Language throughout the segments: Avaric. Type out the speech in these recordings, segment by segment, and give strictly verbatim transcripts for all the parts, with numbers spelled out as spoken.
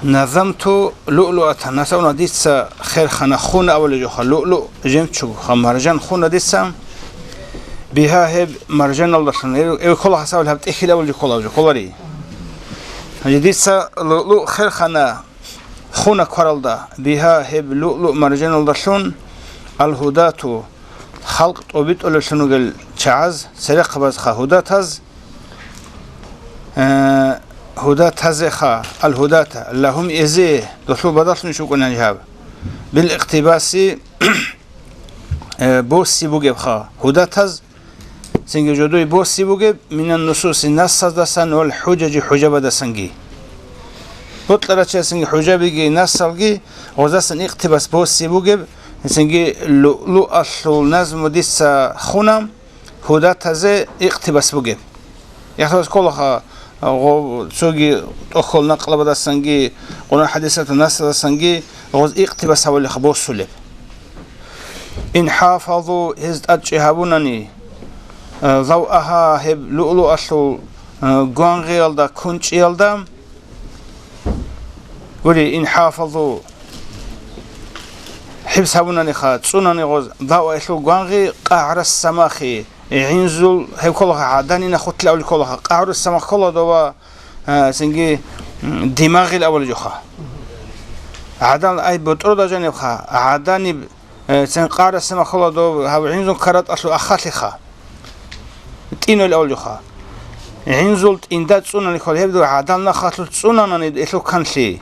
Назамту луълуатан, насавна дица херхана хуна авали жоха, луълу, жемчуг, ха, маржан хуна дица. Бига гьеб маржаналдалъун, гьев, гьев ккола хасавали гьаб тӀехьилавали кколав жо, кколари. Гьанже дица луълу херхана хуна кваралда, бига гьеб луълу маржаналдалъун, алгьудату, халкъ тӀобитӀулевлъун ругел чагӀаз, церехъабазха гьудатаз, э, гьудатазеха, алгьудата, лагьум эзе, долъул бадалъун иш букӀунани гьаб. Бил иктибаси, э, боси бугебха гьудатаз, цинги жодой боси бугеб, минан нусуси нассаздасан вал хӀужажи хӀужабадасанги. Бокьарачиясанги хӀужабиги нассалги гъозасан иктибас боси бугеб, цинги луълуалъул назму дица хуна, гьудатазе иктибас бугеб. Яхъас кколаха, гъо-, цоги тӀохьол накълабадасанги, Къуръан хӀадисалда нассадасанги гъоз иктибас гьавалиха босулеб. Ин хӀафазу, гьез тӀадчӀи гьабунани, э, завагьа, гьеб луълуалъул, э, гвангъиялда, кунчӀиялда, Гури, ин хӀафазу, хӀибс гьабунаниха, цӀунани гъоз, завагьа, гьелъул гвангъи, къагӀрас самахи, гӀинзул, гьеб кколаха, гӀаданина хутӀлъи авли кколаха, къагӀрус самах ккола дова, а, цинги, м, димагъил авали жоха. ГӀадан ай бутӀруда жанибха, гӀаданиб Э, цин къагӀрас самах ккола дов гьав гӀинзул каратӀалъул ахалъиха. ТӀинул авлуха. ГӀинзул тӀинда цӀунани ккола гьеб дов гӀадан нахалъул цӀунанани элъул канлъи.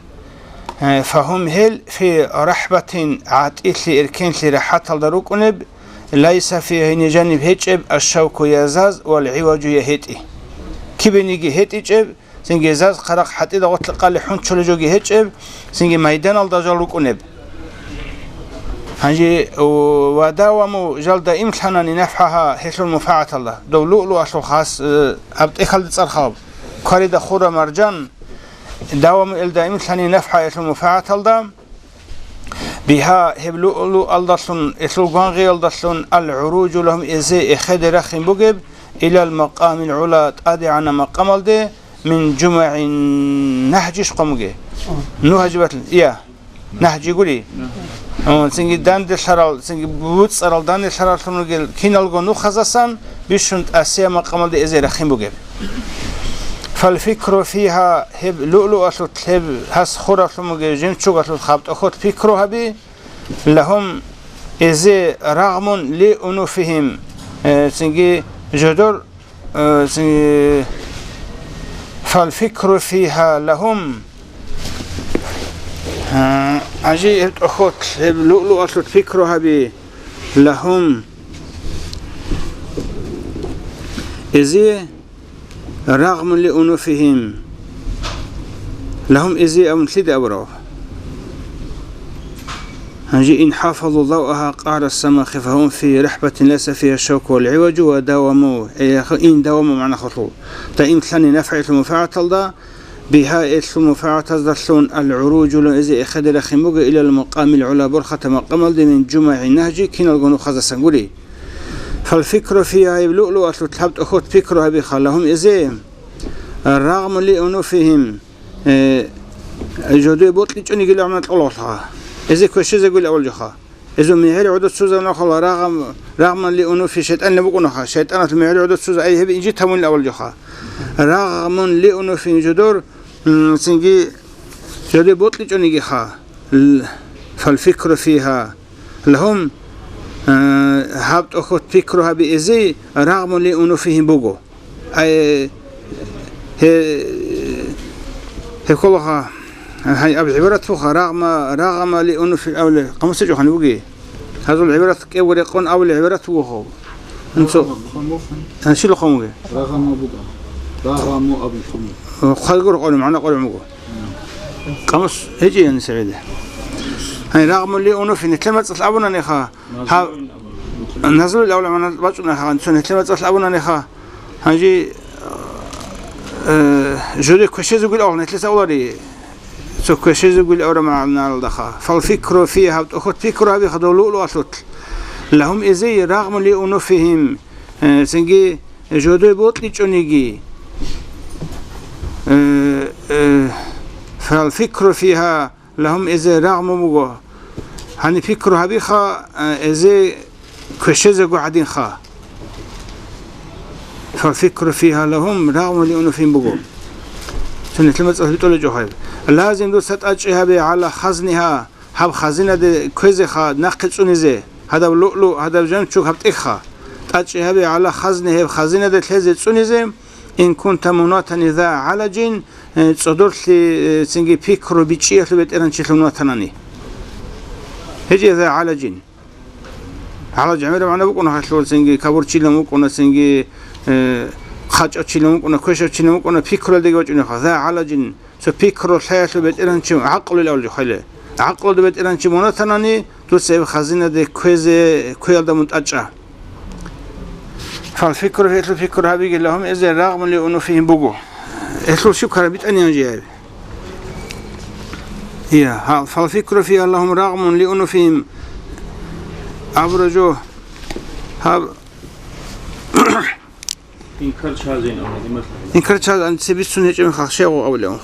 Э, фагьум гьел фи рахӀбатин, гӀатӀилъи, эркенлъи, рахӀаталда рукӀунеб, лайса фигьи, гьенир жаниб гьечӀеб, ашшавку, я заз, вал гӀиважу, я гьетӀи. Кибениги гьетӀичӀеб, Цинги заз хъарахъ хӀатӀида гъотлъи къали хӀунчулей жоги гьечӀеб, цинги майданалда жал рукӀунеб. Гьанже, ва даваму, жал даимлъанани нафгӀагьа, гьелъул мунфагӀаталда. Дов луълуалъул хас, э, гьаб тӀехьалда цӀар хаб, кварида хура маржан, даваму ил даимлъани нафгӀа гьелъул мунфагӀаталда. Бигьа, гьеб луълуалдалъун, гьелъул гвангъиялдалъун, ал-гӀуруджу лагьум, эзе эхеде рахин бугеб, илал макъамил гӀула, тӀадегӀанаб макъамалде, мин жумагӀин нахӀжиш хъван бугеб. О. Ну гьажибатлъун, я, нахӀжи гури. О, цинги данделъарал, цинги буцӀарал данделъараллъун ругел киналго нухазасан бищун тӀасияб макъамалде эзе рахин бугеб. Фалфикру фигьа, гьеб луълуалъулъ, гьеб гьас хуралъун бугеб жемчугалъулъ хабтӀахъулъ пикру гьаби, лагьум, эзе, рагъмун ли унуфигьим, э, цинги жодор, э, цинги, фалфикру фигьа лагьум, э, гьанже гьеб тӀохьолъ, гьеб луълуалъулъ пикру гьаби, лагьум, эзе, Рагъмун ли унуфигьим. Лагьум эзе абун лъида абурав? Гьанже ин хӀафазу завагьа къагӀрас самахи фагьум фи рахӀбатин лайса фигьа шавку вал гӀиважу ва даваму, э, ин даваму магӀна хулъул. Даимлъани нафгӀилъул мунфагӀаталда, бигьа элъул мунфагӀатаздалъун ал-гӀуруджу лун эзе эхеде рахин буго илал макъамил гӀула борхатаб макъамалде мин жумагӀи нахӀжи киналго нухазасан гури. Фалфикру фигьа, гьеб луълуалъулъ гьаб тӀохьолъ пикру гьабиха, лагьум эзе, рагъму ли унуфигьим, э, жодое бокьичӀониги лагьуна кьолалха. Эзе квешезегуйилан авал жоха. Эзул мегьер гӀодор ццузабуна хала, рагъам-, рагъман ли унуфи шайтӀанилан букӀунаха. ШайтӀаналъул мегьер гӀодор ццуза, ай гьеб инжит гьавунилан авал жоха. Рагъмун ли унуфи жодор, м, цинги жодое бокьичӀонигиха. Л-, фалфикру фигьа. Лагьум, э, гьаб тӀохьолъ пикру гьаби эзе рагъму ли унуфигьим буго. Ай, гье-, гьеб кколаха, гьай, аб гӀибарат буха, рагъма, рагъма ли унуфи авле, къамусачӀухъани буги. Гьазул гӀибарат кӀевго рекъон авле гӀибарат буго хъо. Анцо-, Рагъма. Анцилухъун буги. Рагъма буго. Рагъаму абулхъун. Хъалгур къоли, магӀна къоли буго. Къамус гьечӀи, яни, сагӀиде. Гьай, рагъму ли унуфи, нилъер мацӀалъ абунаниха, гьаб-, назлуйилан авле магӀна бачӀунаха, цо нилъер мацӀалъ абунаниха, гьанже, э, жури квешезегуйилан авал нилъеца авлари, цо квешезегуйилан авра магӀналдаха. Фалфикру фи, гьаб тӀохьолъ пикру гьабиха дов луълуалъулъ. Лагьум эзе рагъму ли унуфигьим, э, цинги жодой бокьичӀониги, э, э, Фал фикру фиха лагьум, эзе рагъму буго. Гьаниб пикру гьабиха, э, эзе квешезего гӀадинха. Фал фикру фиха лагьум рагъму лиунуфин буго. Суннатла мацӀал битӀулечӀо гьаб. Лазим дуца тӀачӀи гьабе гӀала хазниха, гьаб хазинаде кквезеха, нахъе цӀунизе, гьадаб луълу, гьадаб жанчуг гьаб тӀехха. ТӀачӀи гьабе гӀала хазни, гьеб хазинаде лъезе цӀунизе, ин кунта мунатани за гӀалажин, э, цӀодорлъи, э, цинги пикру бичӀчӀиялъул бетӀеранчилъун ватанани. ГьечӀеб за гӀалажин. ГӀалаж гӀемераб магӀна букӀуна гьелъул, цинги кабурчилан вукӀуна, цинги, э, хъачӀавчилан вукӀуна, квешавчилан вукӀуна, пикруялдеги вачӀунеха. За гӀалажин, цо пикру лъаялъул бетӀеранчи гӀакълуйилан абулеб хъвале. ГӀакълуялда бетӀеранчи мунатанани, дуца гьеб хазинаде кквезе, кквеялда мун тӀачӀа. Фал фикру, гьелъул пикру гьабиги лагьум, эзе рагъму лиунуфихим буго. Гьелъул щиб ккараб битӀани гьанже гьаб. Я, гьал, фал фикру фиха лагьум рагъмун лиунуфихим абура жо. Гьаб Инкар чазин амма димаслъи. Инкар чаз ан цебицун гьечӀеб халкъ щегъу авлеун.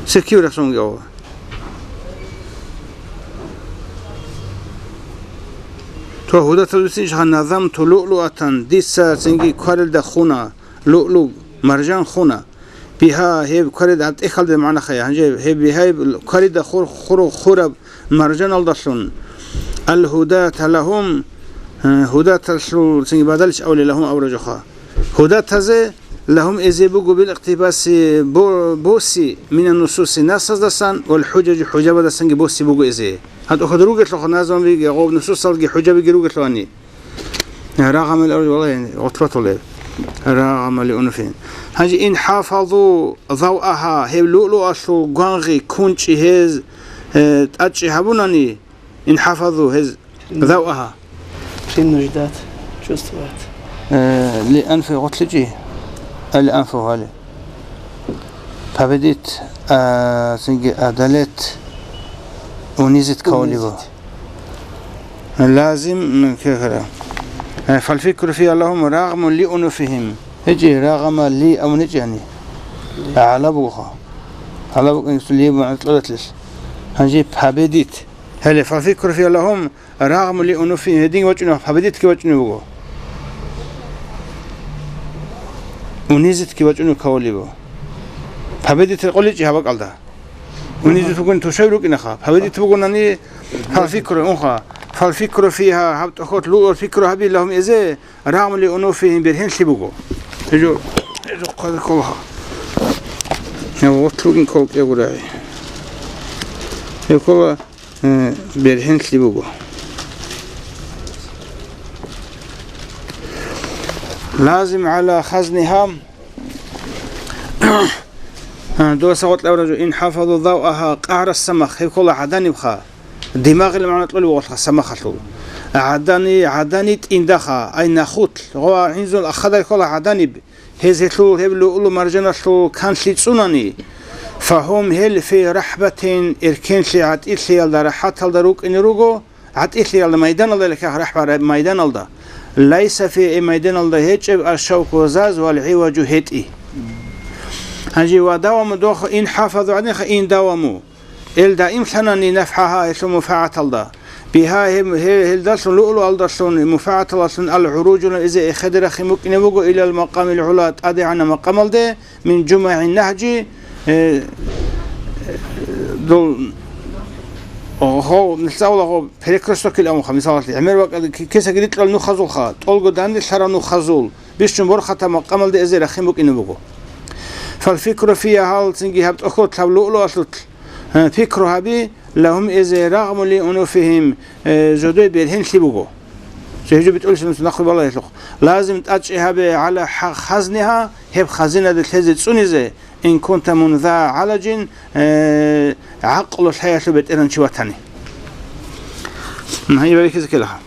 Сехкив расунги ава. То гьудатал бицин жагьан назамту луълуатан, дица цинги кварилда хуна, луълу, маржан хуна. Биха, гьеб кварилда гьаб тӀехьалда магӀна хая. Гьанже гьеб бихьайб кварилда хур-, хур-, хураб маржаналдалъун. Ал-гьудата лагьум, э, гьудаталъул цинги бадалищ авле лагьум авражуха. Гьудатазе лагьум эзе буго бил-иктибаси бо-, боси мина нусуси насаздасан вал хӀужажи хӀужабадасанги боси буго эзе. ГьатӀухъад ругелъулха назмабиги, гъоб нусусалги хӀужабиги ругелъулани. Рагъамали, валлагь, гъотлъатулеб. Рагъамали унуфин. Гьанже ин хӀафазу завъаха, гьеб луълуалъул гвангъи кунчӀи гьез, э, тӀачӀи гьабунани, ин хӀафазу гьез завъаха. Принуждать чувствовать. Э, ли анфи гъотличи? Али анфу гьали. Победить, а, цинги одолеть, унизить кого-либо. Унизить. Лазим, м, кехара. Э, фалфикру фи Аллагьум рагъму ли унуфихим. ГьечӀи, рагъама ли амун гьечӀани. Ли. ГӀала бугоха. ГӀала букӀин ли мугӀатлатлъилъ. Гьанже победить. Гьеле, фалфикру фи Аллагьум рагъму ли унуфи гьедин вачӀунев, победитьги вачӀунев вуго. Унизитьги вачӀунев кавулев вуго. Победить къоличи гьабакӀалда. Унизить бугони тушаби рукӀинаха. Победить бугонани фалфикру унха. Фалфикру фиха, гьаб тӀохьолъ лугьун фикру гьаби лагьум эзе, рагъму ли унуфихим бергьенлъи буго. Гьежо, гьежо хъваза кколаха. Гьев вутлугин ккол кӀегурай. Гьев ккола Э, бергьенлъи буго. Лазим гӀала хазниха. А, дова сагъот лавражу ин хӀафазу завъаха къагьрас самах, гьеб ккола гӀаданибха. Димагъил магӀна кьолеб вугелъха самахалъул. ГӀадани, гӀадани тӀиндаха, ай нахутлъ, гъо гӀинзул ахадай ккола гӀаданиб. Гьез гьелъул гьеб луълу-маржаналъул канлъи цӀунани, фагьум гьел фи рахӀбатин, эркенлъи гӀатӀилъиялда рахӀаталда рукӀине руго, гӀатӀилъиялда майданалда, рахӀба майданалда, лайса фи, э, майданалда гьечӀеб ашшавку заз вал гӀиважу гьетӀи. Гьанже ва даваму дохъ ин хӀафазу гӀадинха ин даваму. Ил даимлъанани нафгӀаха гьелъул муфагӀаталда. Биха гьеб-, гье-, гьелдалъун луълуалдалъун муфагӀаталалъун ал-гӀуруджуна изе эхеде рахин букӀине буго илал макъамил гӀула тӀадегӀанаб макъамалде мин жумагӀин нагьжи, э, дол, гъо-, нилъ цӀалулаго перекрестокил амулха, мисалалъе, гӀемер бакӀалде ки-, кесаги рикьал нухазулха, тӀолго данделъарав нухазул, бищун борхатаб макъамалде эзе рахин букӀине буго. Фалфикру фиха гьал цинги гьаб тӀохьолъ гьаб луълуалъулъ, э, пикру гьаби, лагьум эзе рагъму ли унуфихим, э, жодой бергьенлъи буго. Жо гьеб жо битӀулесинус нахъе балагьелъухъ. Лазим тӀачӀи гьабе гӀала хӀа-, хазниха, гьеб хазинаде лъезе цӀунизе, ин кунта мун за гӀалажин, э, гӀакълу лъаялъул бетӀеран чи ватани. Гьайбалихьизе ккелаха.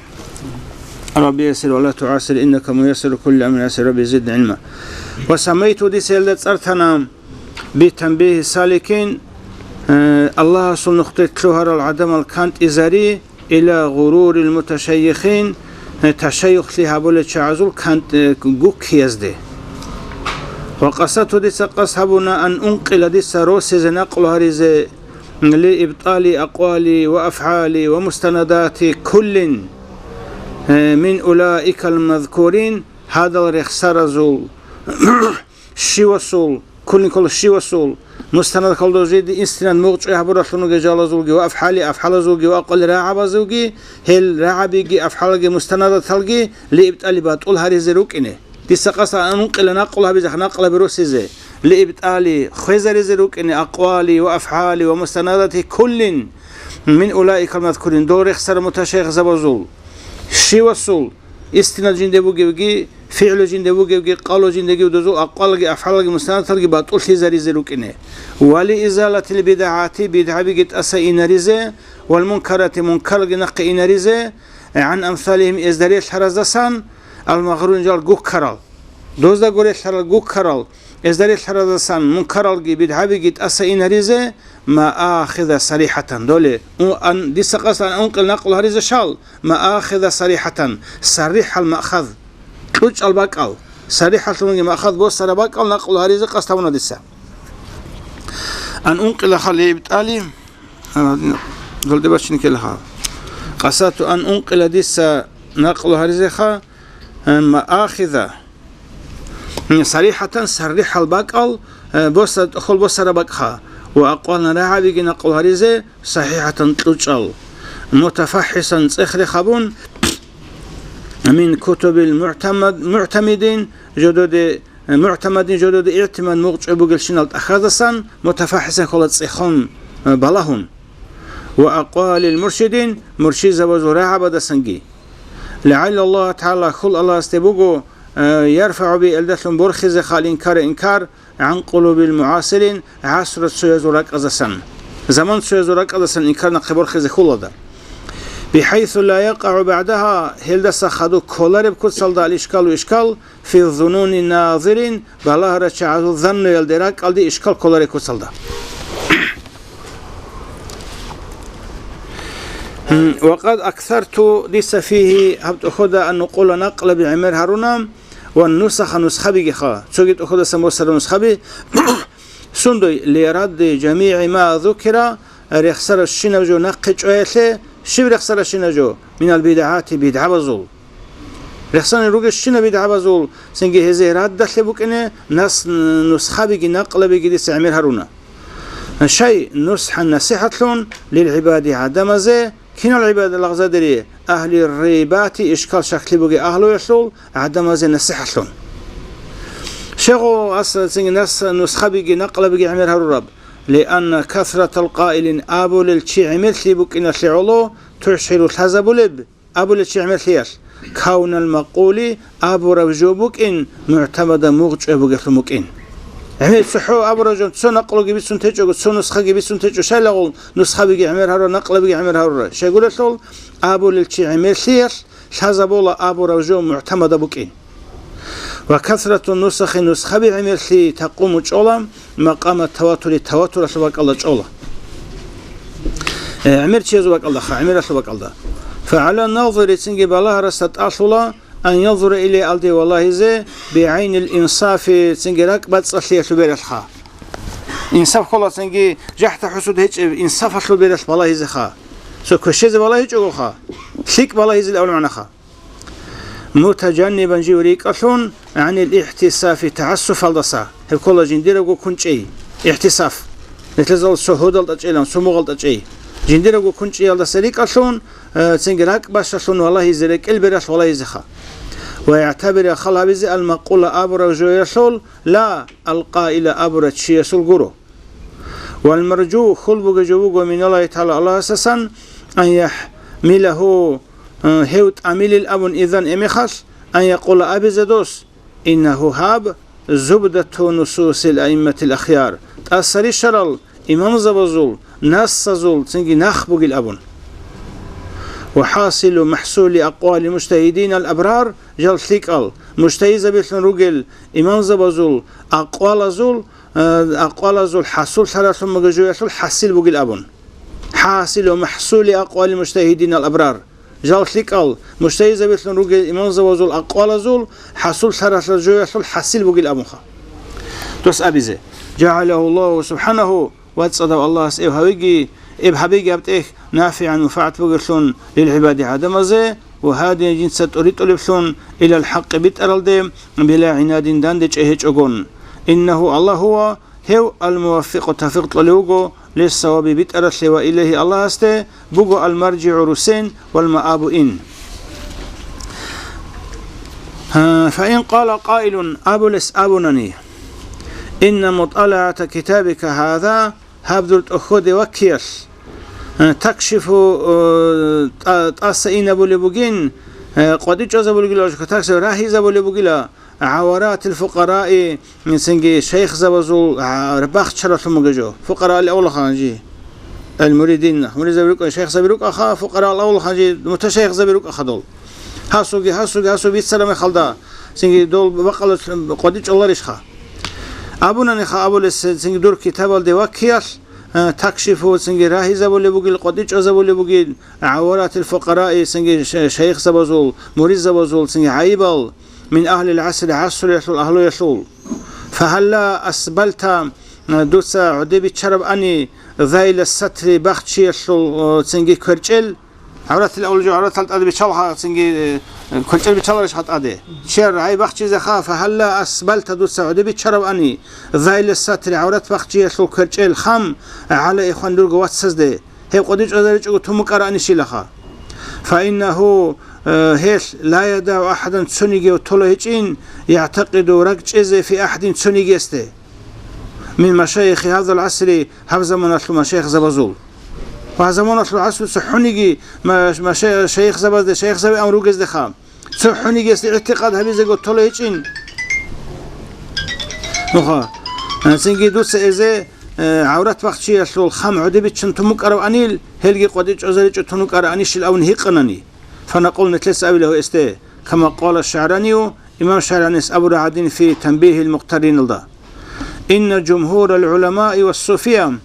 Рабби яссир ва ла тугӀассир, иннака муяссиру кулли амрин яссир, Рабби зидни гӀилма. Ва саммайту, дица гьелда цӀар тана, битанбихьи саликин, э, Аллагьасул нухде лъугьарал гӀадамал кантӀизари, иля гъурурил муташайихин, э, ташайюхлъи гьабулел чагӀазул кантӀ-, э, гуккиязде. Ва къасату, дица къасд гьабуна, ан ункъила, дица росизе, накълу гьаризе, ли ибтӀали акъвали ва афгӀали ва мустанадати куллин, э, мин улаикал мазкурин, гьадал рехсаразул, щивасул, куллин ккола щивасул, мустанадат ккола дозиеде истинад мугъчӀвай гьабуралъун ругел жалазулги ва афгӀали, афгӀалазулги ва акъвали, рагӀабазулги, гьел рагӀабиги, афгӀалаги, мустанадаталги ли ибтӀали, батӀул гьаризе рукӀине. Дица къасд гьабуна ан ункъила накълу гьабизе, накълаби росизе, ли ибтӀали, хвезаризе рукӀине, акъвали ва афгӀали ва мустанадати куллин мин улаикал мазкурин, дол рехсарал муташайихзабазул, щивасул, истинад жинде бугевги, фигӀлу жинде бугевги, къавлу жиндеги дозул акъвалги, афгӀалги, мустанадаталги батӀуллъизаризе рукӀине. Ва ли изалатил бидгӀати, бидгӀабиги тӀаса инаризе, вал мункарати, мункаралги нахъе инаризе, гӀан амсалихим, эзда релълъараздасан, ал магърурин, жал гуккарал. Доздаго релълъарал гуккарал, эзда релълъараздасан мункаралги бидгӀабиги тӀаса инаризе, ма ахиза сарихӀатан, доле, у-, ан-, дица къасд гьабуна ан ункъила накълу гьаризе щал, ма ахиза сарихӀатан, саррихӀал маъхаз, кьучӀал бакӀал, сарихӀалъунги маъхаз босараб бакӀал накълу гьаризе къасд гьабуна дица. Ан ункъила хал ли ибтӀали, а, долде бачине ккелаха. Къасату ан ункъила, дица накълу гьаризеха, а, ма ахиза, сарихӀатан, саррихӀал бакӀал, а, боса-, хол босараб бакӀха, ва акъвалан, рагӀабиги накълу гьаризе, сахихӀатан, кьучӀал, мутафаххисан, цӀех-рех гьабун, мин кутубил мугӀтамад-, мугӀтамидин, жододе, мугӀтамадин, жододе игӀтимад мугъчӀвай бугелщинал тӀахьаздасан, мутафаххисан, ккола цӀехун, балагьун, ва акъвалил муршидин, муршидзабазул рагӀабаздасанги. ЛигӀалла Аллагь ТагӀала, хьул Аллагьасде буго, ярфагӀу би, элдалъун борхизеха, ал инкара, инкар, гӀан къулубил мугӀасирин, гӀасру цоязул ракӀаздасан, заман цоязул ракӀаздасан инкар нахъе борхизе хьул Аллагьда. БихӀайсу ла якъагӀу багӀдагьа, гьелдаса хадуб кколареб куцалда, ал ишкалу, ишкал, фи зунуни назирин, балагьарал чагӀазул заннуялде, ракӀалде ишкал кколареб куцалда. М, ва къад аксарту, дица, фигьи, гьаб тӀохьода, ан нукъула, накълаби гӀемер гьаруна, ва нусаха, нусхабигиха, цоги тӀохьодасан босараб нусхаби, сундуй, ли радди жамигӀи ма зукира, рехсарабщинаб жо нахъе чӀваялъе, щиб рехсарабщинаб жо, минал бидгӀати, бидгӀабазул. Рехсани ругелщинаб бидгӀабазул, цинги гьезие раддалъе букӀине, нас-, нусхабиги накълабиги дица гӀемер гьаруна. Щай, нусхӀан, насихӀатлъун, лил гӀибади, гӀадамазе, кинал гӀибади, лагъзадери, агьли райбати, ишкал-щаклъи бугей агьлуялъул гӀадамазе насихӀатлъун. Щегъу ас-, цинги нас-, нусхабиги накълабиги гӀемер гьарураб, лианна касратал къаилин, абулел чи гӀемерлъи букӀиналъе гӀоло, тухӀшгӀиру, лъазабулеб, абулел чи гӀемерлъиялъ, кавнал макъули, абураб жо букӀин, мугӀтамада, мугъчӀвай бугелъун букӀин. ГӀемер цохӀо абураб жо, цо накълуги бицун течӀого, цо нусхаги бицун течӀо, щайлагъул нусхабиги гӀемер гьарура, накълабиги гӀемер гьарура. Щайгурелъул, абулел чи гӀемерлъиялъ лъазабула абураб жо мугӀтамада букӀин. Ва касрату нусахи, нусхаби гӀемерлъи, такъуму, чӀола, макъама таватури, таватуралъул бакӀалда чӀола. Э, гӀемер чиязул бакӀалдаха, гӀемералъул бакӀалда. Фагьала назири, цинги балагьарасда тӀалъула, ан янзура илайгьи, гьалде валагьизе, бигӀайнил инсафи, цинги ракӀбацӀцӀалъиялъул бералъха. Инсаф ккола цинги жахӀда-хӀусуд гьечӀеб, инсафалъул бералъ балагьизеха. Цо квешезе балагьичӀогоха, лъикӀ балагьизел авлуманаха. Мутажаннибан, жив рикӀкӀалъун, гӀанил ихӀтисафи, тагӀассуфалдаса, гьеб ккола жиндирабго кунчӀей, ихӀтисаф, нилъезал цо гьудалда чӀейилан, цо мугъалда чӀей. Жиндирабго кунчӀиялдаса рикӀкӀалъун, э, цинги ракӀбащалъун валагьизе, рекӀел бералъ валагьизеха. Ва игӀтабира, хал гьабизе, ал-макъула, абураб жоялъул, ла, ал-къаила, абурав чиясул гуро. Вал маржу, хьул бугеб жо буго миналлагьи тагӀала, Аллагьасдасан, ан яхӀмилагьу, э, гьев тӀамилил абун, изан, гьеб мехалъ, ан якъула, абизе дос, иннагьу, гьаб, зубдату нусусил аимматил ахъяр, тӀаса рищарал имамзабазул нассазул цинги нах бугил абун. Ва хӀасилу махӀсули акъвали мужтагьидинал абрар, жал лъикӀал, мужтагьидзабилъун ругел имамзабазул акъвалазул, э, акъвалазул хӀасуллъаралъун бугеб жоялъул хӀасил бугил абун. ХӀасилу махӀсули акъвали мужтагьидинал абрар. Жал лъикӀал, мужтагьидзабилъун ругел имамзабазул акъвалазул хӀасуллъаралъул жоялъул хӀасил бугил абунха. Дос абизе. ЖагӀалагьу Аллагьу субхӀанагьу, вацӀцӀадав Аллагьас эб гьавиги, эб гьабиги аб тӀехь нафигӀан, манфагӀат бугелъун лилгӀибади гӀадамазе, ва гьадин жинца тӀуритӀулеблъун илал хӀакъи битӀаралде, била гӀинадин, дандечӀей гьечӀогон. Иннагьу Аллагь гьува, гьев, ал-муваффикъу, тавфикъ кьолев вуго, лиссаваби, битӀаралъе, ва илайгьи, Аллагьасде буго, ал-маржигӀу, русен, вал маабу, ин. Гьа, фаин къала къаилун, абулес абунани: «Инна мутӀалагӀата китабика гьаза», гьаб дур тӀохьоде ваккиялъ, э, такшифу, э, тӀа-, тӀаса инабулеб бугин, э, къватӀи чӀвазабулеб бугила, такса рагьизабулеб бугила, гӀаваратил фукъараи, цинги шайихзабазул, а, бахчаралъун бугеб жо. Фукъараал авлахъанжи. Ал-муридин, муридзаби рукӀа, шайихзаби рукӀаха, фукъараал авлахъанжи, муташайихзаби рукӀаха дол. Гьасулги, гьасулги, гьасул бицара мехалда, цинги дол бакъала къватӀи чӀваларищха? Абунаниха абулес, цинги дур китабалде ваккиялъ, а, такшифу, цинги рагьизабулеб бугил, къватӀи чӀвазабулеб бугил, гӀаваратил фукъараи, цинги ша-, шайихзабазул, муридзабазул, цинги гӀайибал, мин агьлил гӀасри, гӀасруялъул агьлуялъул. Фагьалла асбалта, дуца гӀодобе биччарабани, зайла сатри, бахчиялъул, цинги кверчӀел, гӀавратил авлажо гӀавратал тӀаде биччалха, цинги, э, кверчӀел биччаларищха тӀаде? Чияр гӀай бахчизеха, фагьалла асбалта, дуца гӀодобе биччарабани, зайла сатри, гӀаврат бахчиялъул кверчӀел, хам, гӀала ихван, дурго вацазде. Гьеб къватӀи чӀвазаричӀого тун букӀараанищилаха. Фаиннагьу, э, гьелъ, ла ядагӀу ахӀадан, цониги тола гьечӀин, ягӀтакъиду, ракӀчӀезе, фи ахӀадин, цонигиясде, мин машайихи гьазал гӀасри, гьаб заманалъул машайихзабазул. Ва гьаб заманалъул гӀасруца хӀуниги ма-, машай-, шайихзабазде, шайихзаби ан ругездеха. ЦохӀонигиясде игӀтикъад гьабизего тола гьечӀин. Нуха, цинги дуца эзе, э, гӀаврат бахчиялъул хам гӀодобиччан тун букӀараванил, гьелги къватӀи чӀвазаричӀо тун букӀараанищил абун гьикъанани. Фанакъул, нилъеца абила гьесде, кама къала ШагӀранию, имам ШагӀранис абураб гӀадин фи Танбигьил Мукътариналда. Инна жумгьурал гӀуламаи ва суфия,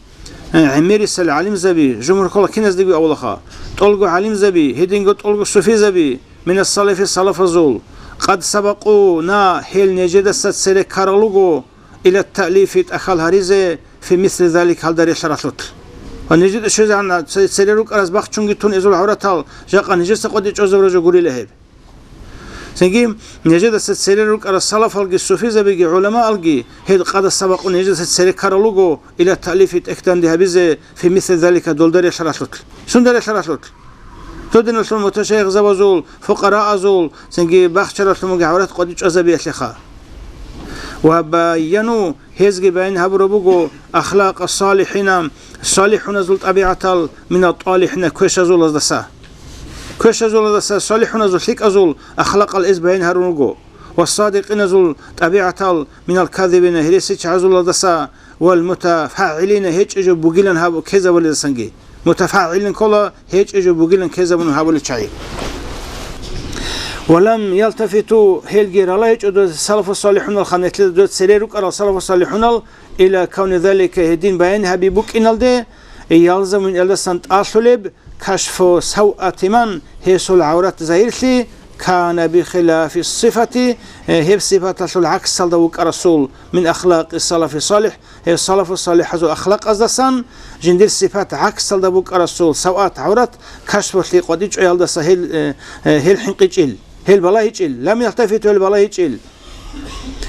э, гӀемерисел гӀалимзаби, жумгьур ккола киназдеги авлаха, тӀолго гӀалимзаби, гьединго тӀолго суфизаби, Минас-салафи, салафазул, къад сабакъуна, гьел нижедаса цере ккарал руго, ила таълифи, тӀахьал гьаризе, фи мисли залик, гьалда релълъаралъулъ. Ва нижеда щвезегӀан це-, цере рукӀараз бахчунги тун эзул гӀавратал, жакъа нижеца къватӀи чӀвазабураб жо гурила гьеб. Цинги, нижедаса цере рукӀараз салафалги, суфизабиги, гӀуламаалги, гьел къад сабакъуна, нижеца цере ккарал руго, ила таълифи, тӀехь данде гьабизе, фи мисли залика, долда релълъаралъулъ. Сунда релълъаралъулъ? Цо диналъул муташайихзабазул, фукъараазул, цинги бахчаралъун бугеб гӀаврат къватӀи чӀвазабиялъеха. Ва байяну, гьезги баян гьабураб буго, ахлакъа салихӀина, салихӀуназул тӀабигӀатал, мина тӀалихӀина, квешазулаздаса. Квешазулаздаса салихӀуназул, лъикӀазул ахлакъал эз баян гьарун руго. Ва садикъиназул тӀабигӀатал, минал казибина, гьересичагӀазулаздаса, вал мутафагӀилина, гьечӀеб жо бугилан гьаб ккезабулездасанги. МутафагӀилин ккола, гьечӀеб жо бугилан ккезабун гьабулел чагӀи. Ва лам ялтафиту, гьелги рала гьечӀо дос салафу салихӀуналха, нилъеда дос цере рукӀарал салафу салихӀунал, ила кавни залика, гьедин баян гьаби букӀиналде, ялзаму, гьелдасан тӀалъулеб, кашфу савъати ман, гьесул гӀаврат загьирлъи, кана бихилафи сифати, э, гьеб сипаталъул гӀаксалда вукӀарасул, мин ахлакъи салафи салихӀ, гьеб салафу салихӀазул ахлакъаздасан, жиндир сипат гӀаксалда букӀарасул, савъат, гӀаврат кашфулъи къватӀи чӀваялдаса гьел, э, э, гьел хӀинкъичӀил, гьел балагьичӀил, лам ялтафиту, гьел балагьичӀил.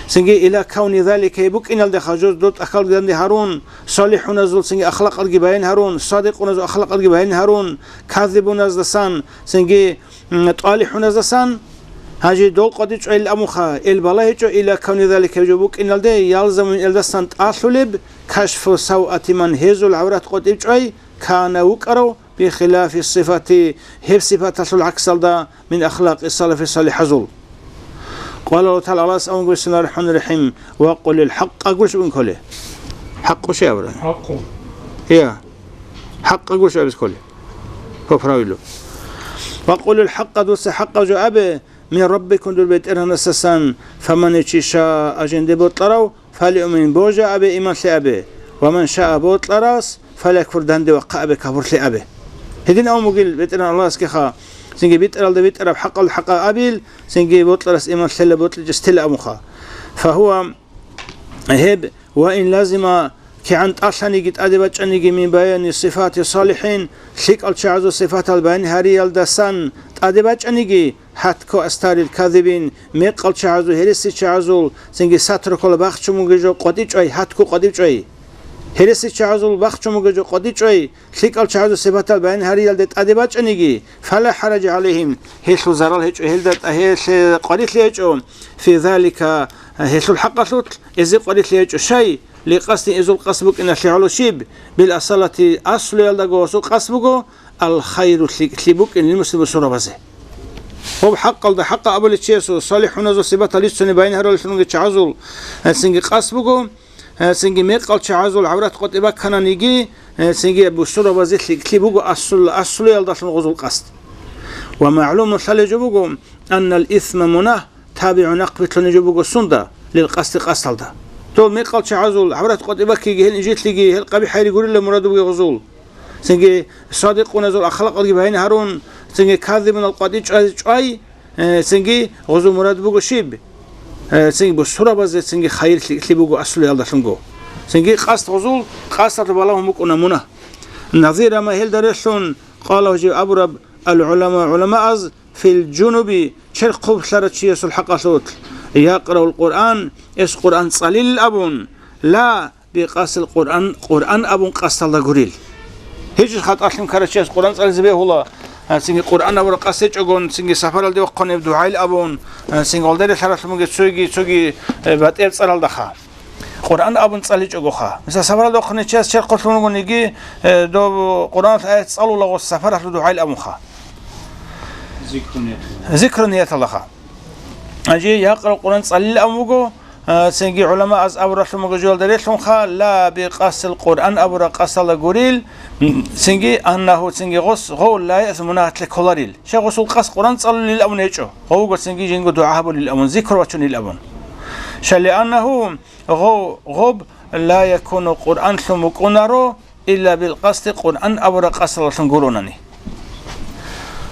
Цинги ила кавни залика, гьеб букӀиналдеха жуз дол тӀахьал данде гьарун, салихӀуназул цинги ахлакъалги баян гьарун, садикъуназул ахлакъалги баян гьарун, казибуназдасан, цинги, м, тӀалихӀуназдасан, гьанже дол къватӀи чӀвайил амуха, гьел балагьичӀо, ила кавни залика, гьеб жо букӀиналде, ялзаму, гьелдасан тӀалъулеб, кашфу савъати ман, гьезул гӀаврат къватӀи чӀвай, кана, вукӀарав, бихилафи сифати, гьеб сипаталъул гӀаксалда, мин ахлакъи салафи салихӀазул. Къала Аллагьу ТагӀала, Аллагьас абун буго, бисмиллагьир рахӀманир рахӀим, ва къулил хӀакъа, гурищ абун кколе? ХӀакъу щай абураб? ХӀакъу. Я. ХӀакъа, гурищ абиз кколе? По правилу. Ва къулил хӀакъа, дуца хӀакъаб жо абе, мин раббикум, дур БетӀергьанасдасан, фаман, чи шаа, жинде бокьарав, фалюъмин, божа абе, иман лъе абе, ва ман шаа, бокьарас, фалякфур, данде вахъа абе, капурлъе абе. Гьедин абун бугил БетӀергьан Аллагьасгиха, цинги битӀаралда битӀараб хӀакъалда хӀакъаб абил, цинги бокьарас иман лъела, бокьичӀес тела абунха. Фагьува, гьеб, Ва ин лазима, кигӀан тӀалъаниги тӀаде бачӀаниги, мин баяни сифати салихӀин, лъикӀал чагӀазул сифатал баян гьариялдасан тӀаде бачӀаниги, гьатку астарил казибин, мекъал чагӀазул, гьересичагӀазул, цинги сатрукал бахчун бугеб жо къватӀичӀвай, гьатку къватӀичӀвай. ГьересичагӀазул бахчун бугеб жо къватӀичӀвай, лъикӀал чагӀазул сипатал баян гьариялде тӀаде бачӀаниги, фала хӀаража гӀалайгьим, гьелъул зарал гьечӀо, гьелда тӀа-, гьелъе къварилъи гьечӀо, фи залика, гьелъул хӀакъалъулъ эзе къварилъи гьечӀо, щай, ликъасдин эзул къасд букӀиналъе гӀоло щиб, бил асалати, аслуялдаго гьесул къасд буго, ал хайру, лъикӀлъи букӀин лил муслим бусурабазе. Гьоб хӀакъалда хӀакъа абулев чиясул, салихӀуназул сипатал рицунеб баян гьарулелъунги чагӀазул, э, цинги къасд буго, э, цинги мекъал чагӀазул гӀаврат къватӀи баккананиги, э, цинги бусурабазе лъикӀлъи буго асул-, аслуялдалъун гьезул къасд. Ва магӀлумун, лъалеб жо буго, аннал исма, мунагь, табигӀун, нахъбилълъунеб жо буго сунда, лил къасди, къасдалда. Дол мекъал чагӀазул гӀаврат къватӀи баккиги, гьел инжитлъиги, гьел къабихӀ гьари гурилан мурад бугеб гьезул. Цинги садикъуназул ахлакъалги баян гьарун, цинги казибунал къватӀи чӀвай, чӀвай, э, цинги гъозул мурад буго щиб? Э, цинги бусурабазе цинги хайир лъикӀлъи буго аслуялдалъунго. Цинги къасд гъозул, къасдалъ балагьун букӀуна мунагь. Назира ма, гьелда релълъун, къала, гьужиб абураб, ал-гӀулама, гӀуламааз, фил жунуби, черх хъублъарав чиясул хӀакъалъулъ, якъраул Къуръан, эс Къуръан цӀалилил абун, ла бикъасдил Къуръан, Къуръан абун къасдалда гурил. ГьечӀо хатӀалъун ккарав чияс Къуръан цӀализе бегьула, а, цинги Къуръан абураб къасд гьечӀогун, цинги сапаралде вахъунеб дугӀайил абун, а, цинги гъолда релълъаралъун бугеб цоги, цоги, э, батӀияб цӀаралдаха. Къуръан абун цӀаличӀогоха. Мисал, сапаралде вахъунев чияс черх хъублъун ругониги, э, дов Къуръаналъ аят цӀалула гъос сапаралъул дугӀайил абунха. Зикру нияталда. Зикру нияталдаха. Гьанже якъра Къуръан цӀалилан абун буго, а, цинги гӀуламааз абуралъун буго жоялда релълъунха, ла бикъасдил Къуръан абураб къасдалда гурил, м, цинги аннагьу, цинги гъос, гъов ла яс, мунагьалъе кколарил. Щай, гъосул къасд Къуръан цӀалулил абун гьечӀо. Гъов вуго цинги жинго дугӀа гьабулил абун, зикру вачунил абун. Щай, лианнагьу, гъов, гъоб ла якуну, Къуръанлъун букӀунаро, илла бил къасди, Къуръан абураб къасдалъун гуронани.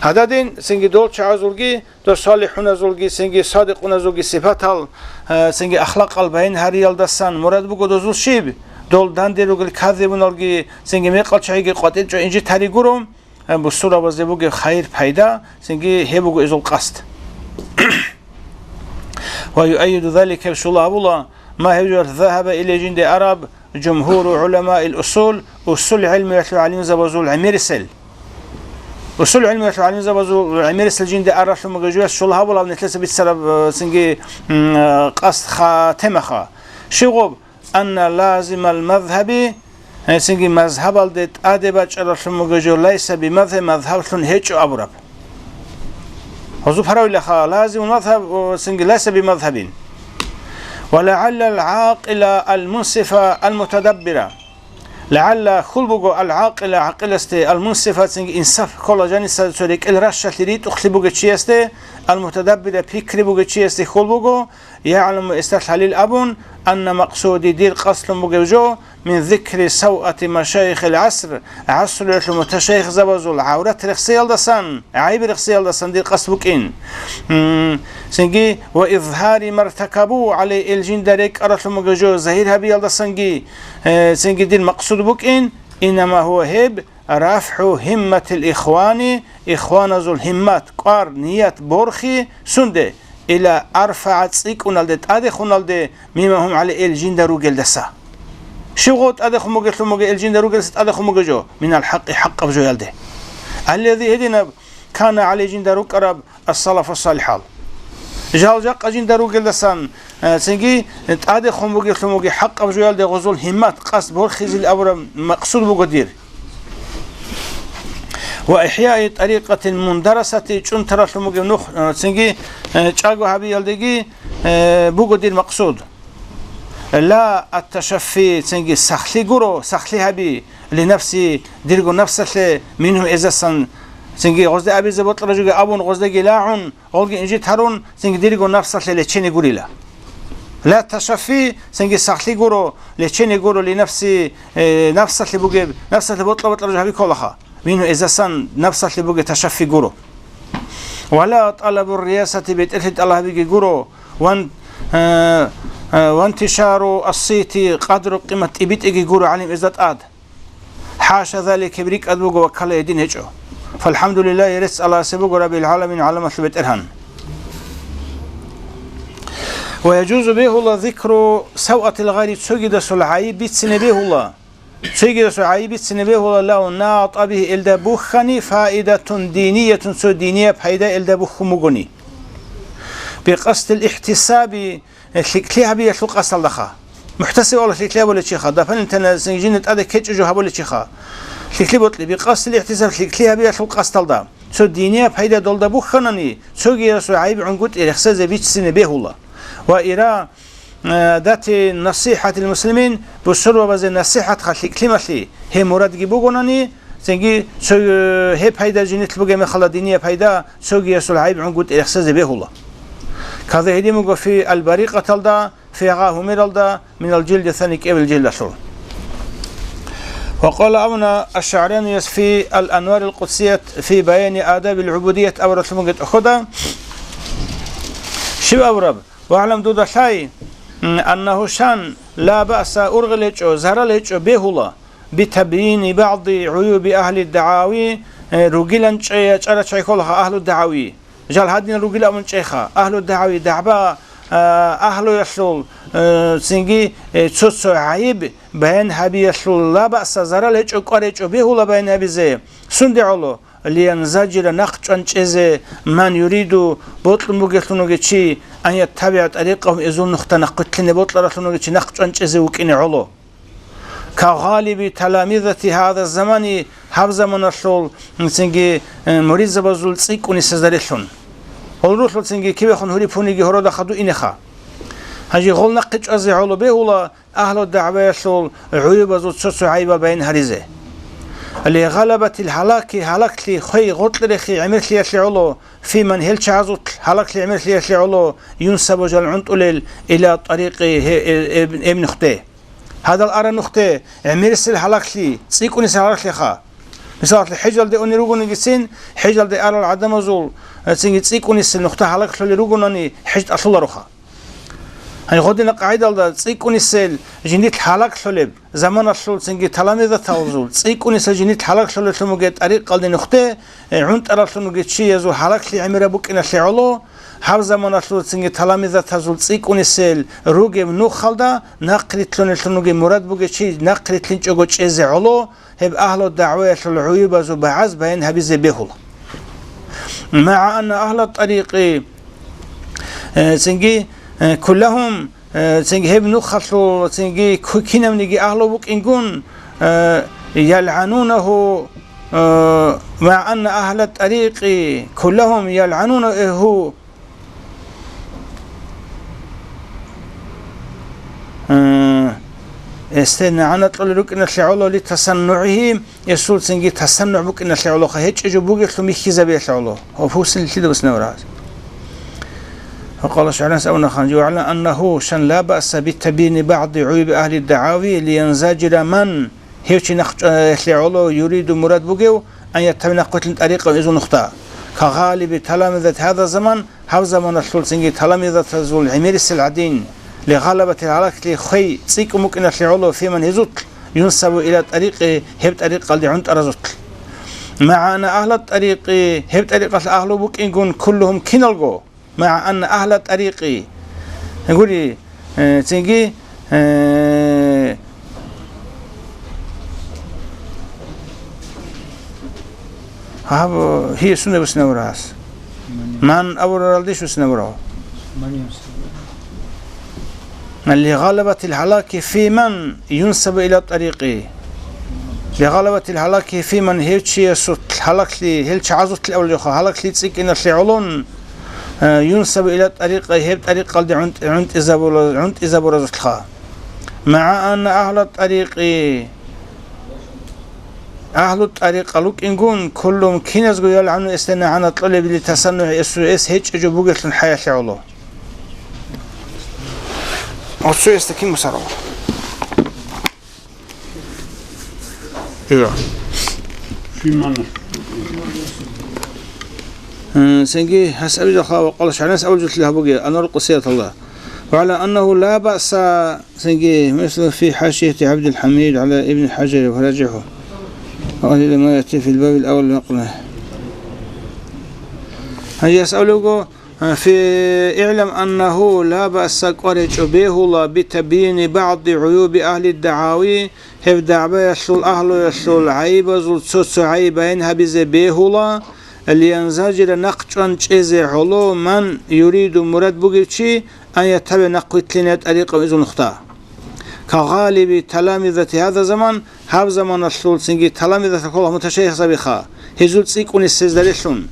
Гьададин, цинги дол чагӀазулги, дол салихӀуназулги, цинги садикъуназулги сипатал, э, цинги ахлакъал баян гьариялдасан мурад буго дозул щиб? Дол данде ругел казибуналги, цинги мекъал чагӀиги къватӀичӀо инжит гьари гуро, э, бусурабазе бугеб хайир-пайда, цинги гьеб буго эзул къасд. Ва юайиду залика, щула абула, ма гьеб жо загьаба илей жинде араб, жумгьуру гӀуламаил усул, усул гӀилмуялъул гӀалимзабазул гӀемерисел. Усул гӀилмуялъул гӀалимзабазул гӀемерисел жинде аралъун бугеб жоялъ щула гьабулаб нилъеца бицараб, э, цинги, м, э, къасд ха-, темаха. Щиб гъоб, анна лазимал мазгьаби, э, цинги мазгьабалде тӀаде бачӀаралъун бугеб жо лайса би мазгьаб, мазгьаблъун гьечӀо абураб. Гьазу паравилаха, лазимул мазгьаб, о, цинги лайса би мазгьабин. Ва лагӀаллал гӀакъила ал-мунсифа ал-мутадаббира. ЛагӀалла, хьул буго, ал-гӀакъила, гӀакъиласде, ал-мунсифа, цинги инсаф ккола жаниса цо рекӀел ращалъи ритӀухълъи бугев чиясде, ал-мутадаббира, пикри бугев чиясде хьул буго, ягӀламу, эсда лъалил абун, анна макъсуди, дир къасдлъун бугев жо, мин зикри савъати машайихил гӀаср, гӀасруялъул муташайихзабазул гӀаврат рехсиялдасан, гӀайиб рехсиялдасан дир къасд букӀин. М, цинги, ва изгьари мартакабу гӀалей, ил жинда рекӀаралъун бугев жо загьир гьабиялдасанги, э, цинги дир макъсуд букӀин, инама гьува гьеб, рафгӀу гьимматил ихвани, ихваназул гьиммат, кӀвар, ният, борхи сунде, ила арфагӀа, цӀикӀкӀуналде, тӀадехуналде, мимма гьум гӀалей, ил жинда ругелдаса. Щиб гъо тӀадехун бугелъун бугеб, ил жинда ругелдаса тӀадехун бугеб жо? Минал хӀакъи, хӀакъаб жоялде. Аллази, гьединаб, кана гӀалей, жинда рукӀараб, ас-салафу салихӀал. Жал-жакъа жинда ругелдасан, э, цинги тӀадехун бугелъун бугеб хӀакъаб жоялде гъозул гьиммат, къасд, борхизил абураб макъсуд буго дир. Ва ихӀяи тӀарикъатил мундарасати, чӀунтаралъун бугеб нух, э, цинги, э, чӀаго гьабиялдеги, э, буго дир макъсуд. Ла ат-ташаффи, цинги сахлъи гуро, сахлъи гьаби, ли нафси, дирго нафсалъе, мингьум, эздасан, цинги гъозде абизе бокьараб жоги абун, гъоздеги лагӀун, гъолги инжит гьарун, цинги дирго нафсалъе лечение гурила. Ла ташаффи, цинги сахлъи гуро, лечение гуро, ли нафси, э, нафсалъе бугеб, нафсалъе бокьа-бокьараб жо гьаби кколаха. Мингьум, эздасан нафсалъе бугеб ташаффи гуро. Ва ла тӀалабу риясати, бетӀерлъи тӀалаб гьабиги гуро, ван, э, Э, вантишару ассити, къадру къимат тӀибитӀиги гуро гӀалим изда тӀад. ХӀаша залик, гьеб рикӀкӀад буго ва ккала гьедин гьечӀо. ФалхӀамдулиллагьи, рецц Аллагьасе буго, раббил гӀаламин, гӀаламалъул БетӀергьан. Ва яжузу, бегьула, зикру савъатил гъайри, цогидасул гӀайиб бицине бегьула. Цогидасул гӀайиб бицине бегьула, лав натӀа бигьи, элда бухьани, фаидатун диниятун, цо динияй пайда элда бухьун бугони. Бикъасдил ихтисаби, лъикӀлъи гьабиялъул къасдалдаха. МухӀтасиб абула лъикӀлъи гьабулев чиха, дополнительно жинда тӀаде ккечӀеб жо гьабулев чиха. ЛъикӀлъи бокьи, бикъасдил ихтисаб, лъикӀлъи гьабиялъул къасдалда. Цо динияй пайда долда бухьанани, цогидасул гӀайиб гӀунгутӀи рехсезе бицине бегьула. Ва ира, э, дати насихӀатил муслимин, бусурбабазе насихӀатха лъикӀлъималъи, гьеб мурадги бугонани, цинги цо, э, гьеб пайда жинилъ бугеб мехалда динияй пайда, цогидасул гӀайиб гӀунгутӀи рехсезе бегьула. Каза гьедин буго фи аль-Барикъаталда, фи гъа гьумералда, минал жилди сани кӀиабил жилдалъул. Ва къала абуна аш-ШагӀранияс фи аль-Анварил Къудсият фи баяни адабил гӀубудият абуралъумаги тӀохьода, щиб абураб? Ва гӀалам, дуда лъай, м, аннагьу, шан, ла баъса, ургъел гьечӀо, зарал гьечӀо, бегьула, битабйини багӀди гӀуюби агьли дагӀави, э, ругилан чӀея чӀара чай кколаха агьлу дагӀави. Жал гьадин ругил абун чӀеха, агьлу дагӀави, дагӀба, а, агьлуялъул, э, цинги, э, цо-цо гӀайиб баян гьабиялъул, ла баъса, зарал гьечӀо, кӀвар гьечӀо, бегьула баян гьабизе. Сунде гӀоло? Лиянзаджира, нахъ чӀван чӀезе, ман юриду, бокьун бугелъун вугев чи, ан яттабигӀа тӀарикъагьум, эзул нухда нахъвилълъине бокьаралъун вугев чи нахъ чӀван чӀезе вукӀине гӀоло. Ка гъалиби таламизати гьаза замани, гьаб заманалъул цинги, э, муридзабазул цӀикӀкӀунисезарелъун. Гьел рухӀлуцинги кибехун гьури-пуниги гьорода хадуинеха. Гьанже гъол нахъе чӀвазе гӀоло бегьула, агьлу дагӀваялъул гӀуюбазул цо-цо гӀайибал баян гьаризе. Ли гъалабатил гьалаки, гьалаклъи хвей гъоркьерехи гӀемерлъиялъе гӀоло, фи ман, гьел чагӀазулъ гьалаклъи гӀемерлъиялъе гӀоло, юнсабу, жал гӀунтӀулел, ила тӀарикъи, гье-, э-, эб-, эб нухде. Гьадал ара нухде гӀемерисел гьалаклъи, цӀикӀкӀунисел гьалаклъиха. Мисалалъе, хӀежалде унел ругонигицин, хӀежалде арал гӀадамазул, э, цинги цӀикӀкӀунисел нухда гьалаклъулел ругонани, хӀеж тӀалъулароха. Гьанже гъодина къагӀидалда цӀикӀкӀунисел жиндилъ гьалаклъулеб заманалъул цинги таламизаталзул цӀикӀкӀунисел жиндилъ гьалаклъулеллъун бугеб тӀарикъалде нухде, э, гӀунтӀараллъун вугев чиязул гьалаклъи гӀемераб букӀиналъе гӀоло, гьаб заманалъул цинги таламизатазул цӀикӀкӀунисел ругеб нухалда нахърилълъунеллъун вугев мурад бугев чи нахърилълъинчӀого чӀезе гӀоло, гьеб агьлу дагӀваялъул гӀуюбазул багӀаз баян гьабизе бегьула. МагӀа анна агьла тӀарикъи, э, цинги, э, куллагьум, э, цинги гьеб нухалъул, цинги ку-, кинабниги агьлу букӀингун, э, ялгӀанунагьу, э, магӀа анна агьла тӀарикъи куллагьум ялгӀанунагьу, Э, эсте нагӀана кьолел рукӀиналъе гӀоло ли тасаннугӀигьи, эсул цинги тасаннугӀ букӀиналъе гӀолоха, гьечӀеб жо бугелъул михьизабиялъе гӀоло. Гьав фусин лъидаб снавраз. Ва къала шагӀранас абуна ханжи, ва гӀалам аннагьу, шан, ла баъса битабйини багӀди гӀуюби агьли дагӀави лиянзаджира ман, гьев чи нахъчӀваялъе гӀоло юриду мурад бугев, ан яттаби нахъвилълъин тӀарикъав эзул нухда. Ка гъалиби таламизат гьаза заман, гьаб заманалъул цинги таламизатазул гӀемерисел гӀадин, ли гъалабатил гьалаклъи хвей цӀикӀкӀун букӀиналъе гӀоло фиман гьезулъ, юнсабу ила тӀарикъи, гьеб тӀарикъалде гӀунтӀаразулъ. МагӀа анна агьла тӀарикъи, гьеб тӀарикъалъ агьлу букӀингун куллугьум киналго, МагӀа анна агьла тӀарикъи. Гури, э, цинги, э, гьаб, гьие сунеб буснавурас? Ман абураралдеш буснавурав? Ли гъалабатил гьалаки фи ман юнсабу ила тӀарикъи. Ли гъалабатил гьалаки фи ман, гьев чиясулъ гьалаклъи, гьел чагӀазулъ абулебха, гьалаклъи цӀикӀкӀиналъе гӀолон, э, юнсабу ила тӀарикъи, гьеб тӀарикъалде гӀунтӀ-, гӀунтӀизабула-, гӀунтӀизабуразулъха. МагӀа анна агьла тӀарикъи, агьлу тӀарикъа лукӀингун, куллум киназго ялгӀану эсде нагӀана кьолебили тасаннугӀи эсу эс гьечӀеб жо бугелъун хӀаялъе гӀоло. Оцу эсда кин мусарав? Ира. М, цинги гьас абизахъа ва къала шагӀнас абулжулъи гьабуге, Анвар Къусияталла. وعلى أنه لا بأس, цинги, مثل في حاشية عبد الحميد على ابن حجر وراجحه. وهذا ما يأتي في الباب الأول مقله. Гьанже асаб буго, في اعلم أنه لا بأس, кӀваричӀо, бегьула, بتبيين بعض عيوب أهل الدعاوي, гьеб дагӀбаялъул агьлуялъул гӀайибазул цо-цо гӀайиб баян гьабизе бегьула, لينزجر, нахъ чӀван чӀезе гӀоло, من يريد, мурад бугев чи, أن يتبع, нахъвилълъине, طريقهم, изул нухда. كغالب تلامذة هذا الزمان, гьаб заманалъул цинги таламизатал ккола муташайихзабиха, гьезул цӀикӀкӀунисезда релълъун.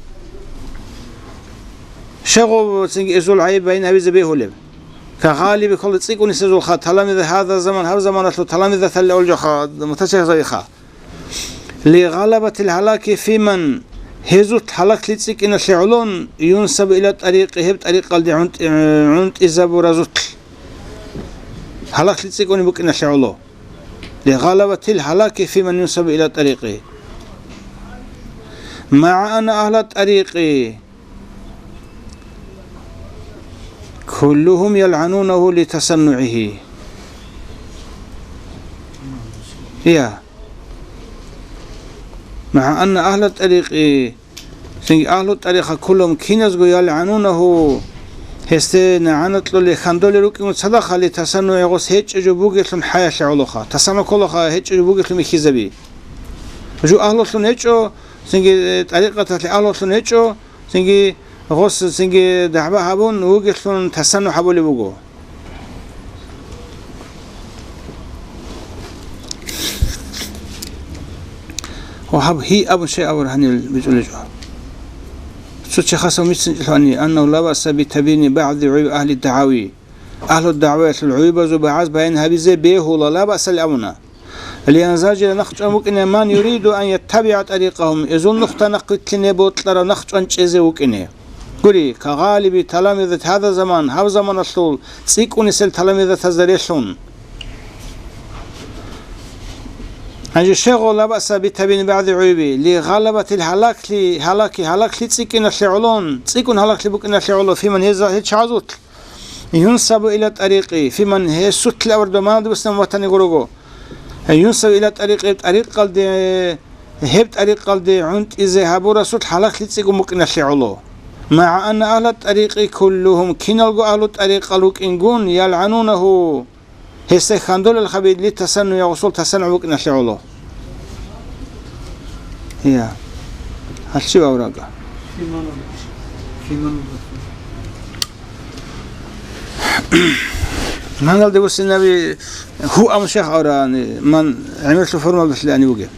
Щегъов цинги изул гӀайиб баян гьабизе бегьулеб. كغالب, ккола цӀикӀкӀунисезулха таламиза هذا الزمان, гьаб заманалъул таламизаталли олжаха муташайихзабиха. لغلبة الهلاك في من, гьезул гьалаклъи цӀикӀкӀиналъе гӀолон, ينسب إلى الطريق, гьеб тӀарикъалде гӀунтӀи-, гӀунтӀизабуразулъ. Гьалаклъи цӀикӀкӀунеб букӀиналъе гӀоло. لغلبة الهلاك في من ينسب إلى الطريق. مع أن أهل الطريق كلهم يلعنونه لتصنعه. يا. مع أن أهل الطريق, цинги أهل الطريق كلهم, киназго, يلعنونه, гьесде нагӀана кьолел, хьандолел рукӀингун цадахъ, لتصنعه, гъос гьечӀеб жо бугелъун хӀаялъе гӀолоха, тасаннугь кколаха, гьечӀеб жо бугелъун бихьизаби. Жо агьлулъун гьечӀо, цинги, э, тӀарикъаталъе агьлулъун гьечӀо, цинги, гъос, цинги, дагӀба гьабун вугелъун тасаннугь гьабулеб буго. Ва гьаб гьи абун щай абур гьанив бицӀулечӀо. Цо чи хасав мицинчӀелъуани, أنه لا بأس بتبيين بعض عيوب أهل الدعاوي. Агьлу дагӀваялъул гӀуйбазул багӀаз баян гьабизе бегьула, لا بأس абуна. لينزجر, нахъ чӀван букӀине, من يريد أن يتبع طريقهم, изул нухда нахъвилълъине бокьарав нахъ чӀван чӀезе вукӀине. Гури, كغالب تلامذة هذا الزمان, гьаб заманалъул цӀикӀкӀунисел таламизатазда релълъун. Гьанже щегъов لا بأس بتبيين بعض عيوب, لغلبة الهلاك, гьалаки, гьалаклъи цӀикӀкӀиналъе гӀолон, цӀикӀкӀун гьалаклъи букӀиналъе гӀоло, في من, гьез, гьел чагӀазулъ. ينسب إلى الطريق, في من, гьесулъ абураб доманалде буссинаб ватани гурого. ينسب إلى الطريق, тӀарикъалде, гьеб тӀарикъалде гӀунтӀизе гьабурасулъ гьалаклъи цӀикӀкӀун букӀиналъе гӀоло. مع أن أهل الطريق كلهم, киналго агьлу тӀарикъал рукӀингун, يلعنونه, гьесда хьандолел хабидлъи тасанну, я гъосул тасанну букӀиналъе гӀоло. Я. Гьалчи ваврага. Мангалде буссинаби гьу ам шех аврани, ман гӀемерлъу формалдалъилани бугеб.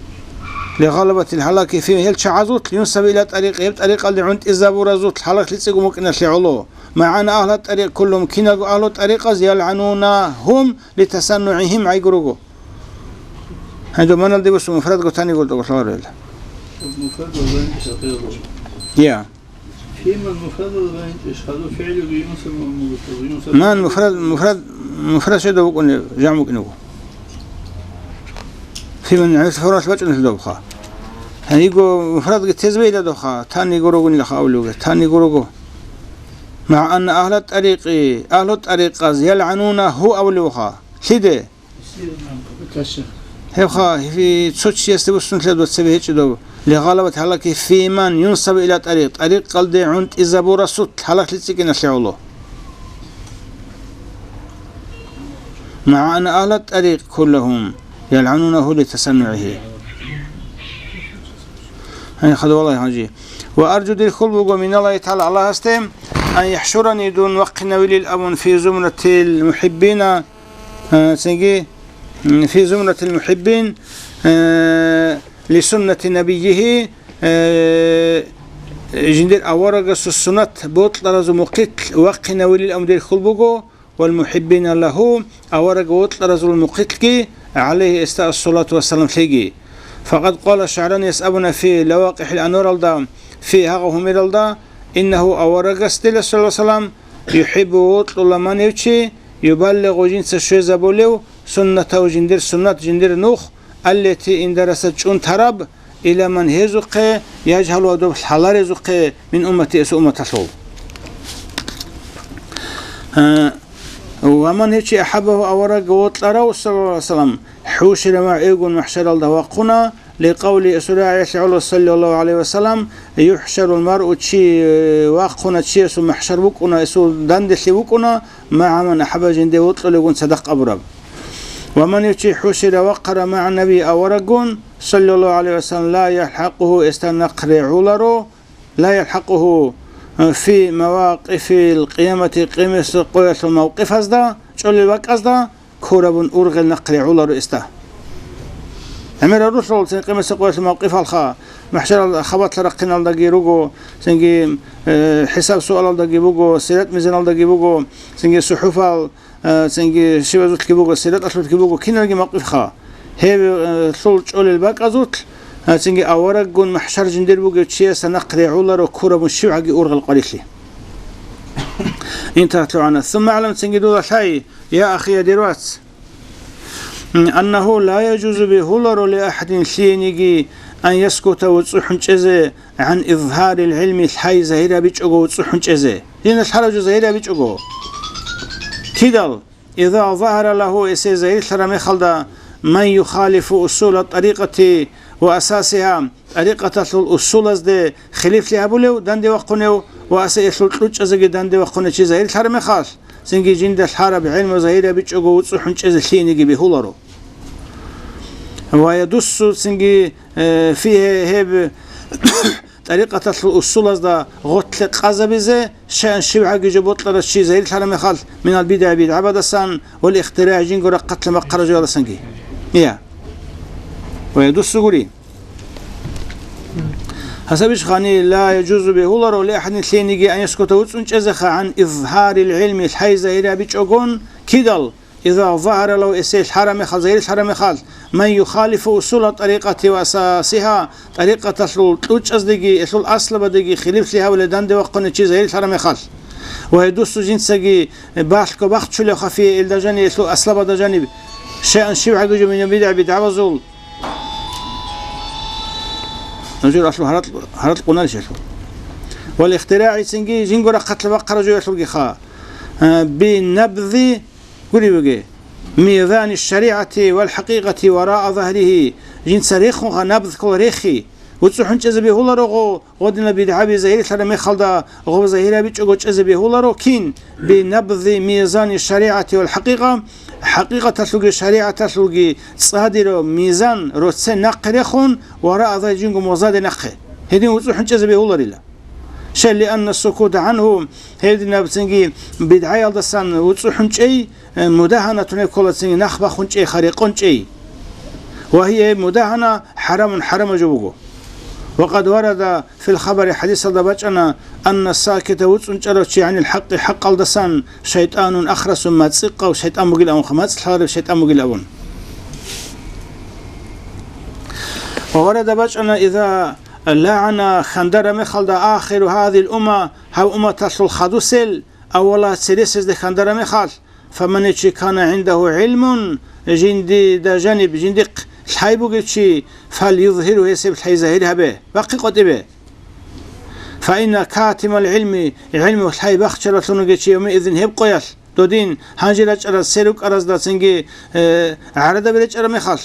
لغلبة الهلاك في, гьел чагӀазулъ, ينسب إلى الطريق, гьеб тӀарикъалде гӀунтӀизабуразулъ гьалаклъи цӀикӀкӀун букӀиналъе гӀоло. مع أن أهل الطريق كلهم, киналго агьлу тӀарикъаз, يلعنونهم لتصنعهم, гӀайгу руго. Гьанже маналде буссун муфрадго тани гуртӀа гулъаварел. Муфрад ва занги шартӀи гьабур. Я. Фиман муфрадал гъайин иш хадуб фигӀлуги юнсабу мугутабу, юнсабу. Ман муфрад, муфрад, муфрад щай дов вукӀунев, жамгӀ вукӀунев? Фиман гӀемер форалъ бачӀунелъул довха. Гьаниго муфрадги тез бейла довха, тани гурогунилаха авлуга, тани гурого. МагӀ анна агьла тӀарикъи, агьлу тӀарикъаз ялгӀануна гьу авлевха. Лъиде? Гьебха, гьеб цо чиясде буссун лъадва цебе гьечӀо доб. Лигъалабат гьалаки фиман юнсабу ила тӀарикъ, тӀарикъалде гӀунтӀизабурасулъ гьалаклъи цӀикӀкӀиналъе гӀоло. МагӀ анна агьла тӀарикъ куллагьум ялгӀанунагьу литасаннугӀигьи. Гьай, хадур валай, гьанжи. Ва аржу, дир хьул буго, миналлагьи тагӀала, Аллагьасде, ан яхӀшурани, дун вахъинавилил абун, фи зумратил мухӀиббина, э, цинги, м, фи зумратил мухӀиббин, э, ли суннати набиййигьи, э, жиндир аварагасул суннат бокьаразул мухъилъ вахъинавилил абун дир хьул буго, вал мухӀиббина лагьу, авараг вокьаразул мухъилъги, гӀалайгьи, эсда ассалату вассалам лъеги. Факъад къала, ШагӀранияс абуна, фи Лавакъихьил анваралда, фи, гьагъа гьумералда, иннагьу, аварагасдила, саллаллагьу гӀалайгьи ва саллам, юхӀиббу, вокьула манев чи, юбаллигъу, жинца щвезабулев, суннатагьу, жиндир суннат, жиндир нух, аллати, индараса, чӀун тараб, ила ман, гьезухъе, яжгьалугьа, доб лъаларезухъе, мин уммати, эсул умматалъул. Э, Ва ман гьев чи ахӀаббагьу авараг вокьарав, саллаллагьу гӀалайгьи вассалам, хӀушира магӀугун махӀшаралда вахъуна, ликъавли Расулуллагьи гӀоло, саллаллагьу гӀалайгьи вассалам, юхӀшарул маръу чи, э, вахъуна чиясул махӀшар букӀуна, гьесул данделъи букӀуна, магӀа ман ахӀабба жинде вокьулевгун цадахъ абураб. Ва ман гьев чи хӀушира вахъара магӀа наби аварагун, саллаллагьу гӀалайгьи вассалам, ла ялхӀакъугьу гьесда нахъ регӀуларо, ла ялхӀакъугьу, э, фи мавакъифил къиямати къиямасеб къоялъул мавкъифазда, чӀолел бакӀазда, курабун ургъел нахъ регӀуларо гьесда. ГӀемерал рухӀал цин къиямасеб къоялъул мавкъифалха, махӀшарал хабалъа рахъиналдаги руго, цинги, э, хӀисаб-суалалдаги буго, сират-мизаналдаги буго, цинги сухӀуфал, э, цинги щибазулъги буго, сираталъулъги буго, киналги мавкъифха. Гьеб, э, лъул чӀолел бакӀазулъ, э, цинги авараггун махӀшар жиндир бугев чиясда нахъ регӀуларо курабун щибгӀаги ургъел къварилъи. Интагьат лугӀана. Сумма гӀалам, цинги дуда лъай, я ахи, я дир вац. Аннагьу ла яжузу, бегьуларо, ли ахӀадин, лъиениги, ан яскута, вуцӀцӀухӀун чӀезе, гӀан изгьарил гӀилми, лъай загьир гьабичӀого вуцӀцӀухӀун чӀезе. Динда лъараб жо загьир гьабичӀого. Кидал, иза загьара лагьу, эсе загьирлъараб мехалда, ман юхалифу усула тӀарикъати ва асасиха, тӀарикъаталъул усулазде хилифлъи гьабулев, данде вахъунев ва асаилъул кьучӀазеги данде вахъунев чи загьирлъараб мехалъ, цинги жинда лъараб гӀелму загьир гьабичӀого вуцӀцӀухӀун чӀезе лъиениги бегьуларо. Ва ядуссу, цинги, э, фигье, гьеб тӀарикъаталъул усулазда гъотлъе къазабизе, шайъан щибгӀаги жо бокьарав чи загьирлъараб мехалъ, минал бидгӀи, бидгӀабаздасан, вал ихтирагӀи, жинго рахъалъа бахъараб жоялдасанги. Я. Ва ядуссу гури. Гьасабищ гъани, ла яжузу, бегьуларо, ли ахӀадин, лъиениги, ан яскута, вуцӀцӀун чӀезеха, гӀан изгьарил гӀилми, лъай загьир гьабичӀогон, кидал, иза загьара лагьу, эсе лъараб мехалъ, загьир лъараб мехалъ, ман юхалифу усула тӀарикъати ва асасиха, тӀарикъаталъул кьучӀаздеги, гьелъул аслабадеги хилифлъи гьабулев данде вахъунев чи загьир лъараб мехалъ. Ва ядуссу, жинцаги балъго бахчулев, хафие, илда жаниб, гьелъул аслабада жаниб, шайъан щибгӀаги жо минал бидгӀи, бидгӀабазул. Нужер алъул гьаракь-, гьаракь къунарищ алъул. Вал ихтирагӀи, цинги жинго рахъалъа бахъараб жоялъулгиха. Э, би набзи, гури буге, мизани шаригӀати вал хӀакъикъати вараа загьрихи, жинца рехунха, набз ккола рехи, вуцӀцӀухӀун чӀезе бегьуларо гъо, гъодинал бидгӀаби загьирлъараб мехалда гъоб загьир гьабичӀого чӀезе бегьуларо кин, би набзи мизани шаригӀати вал хӀакъикъа, хӀакъикъаталъулги шаригӀаталъулги цӀадирав мизан роце нахъе рехун, вараа загьри, жинго мозаде нахъе. Гьедин вуцӀцӀухӀун чӀезе бегьуларила. Шел, лианна сукута гӀангьу, гьединаб цинги бидгӀаялдасан вуцӀцӀухӀун чӀей, э, мудагьанатун гьеб ккола, цинги нах бахун чӀейха, рекъон чӀей. Ва гьия, гьеб мудагьана хӀарамун, хӀарамаб жо буго. Ва къад варада фил хабари, хӀадисалда бачӀана, анна сакита, вуцӀцӀун чӀарав чи, гӀанил хӀакъи, хӀакъалдасан, шайтӀанун ахрасун, мацӀихъав шайтӀан бугил абунха, мацӀ лъаларев шайтӀан бугил абун. Ва варада бачӀана, иза лагӀана, хандара мехалда, ахиру гьазил умма, гьаб умматалъул хадусел, аввала, цересезда хандара мехалъ, фаман, чи кана гӀиндагьу гӀилмун, жиндида жаниб, жиндихъ лъай бугев чи, фалюзгьиру, гьес гьеб лъай загьир гьабе, бахъи къватӀибе. Фаинна катимал гӀилми, гӀилму лъай бахчаралъун вугев чи, явмаизин, гьеб къоялъ, додин гьанже рачӀараз, церукӀаразда цинги, э, гӀарадаби речӀараб мехалъ,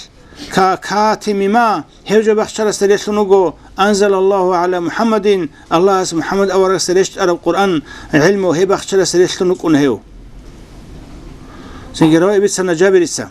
ка-, катими ма, гьев жо бахчарасда релълъун вуго, анзалаллагьу гӀала МухӀаммадин, Аллагьас МухӀаммад аварагасда рещтӀараб Къуръан, гӀилму гьеб бахчарасда релълъун вукӀуна гьев. Цинги риваят бицана Жабирица.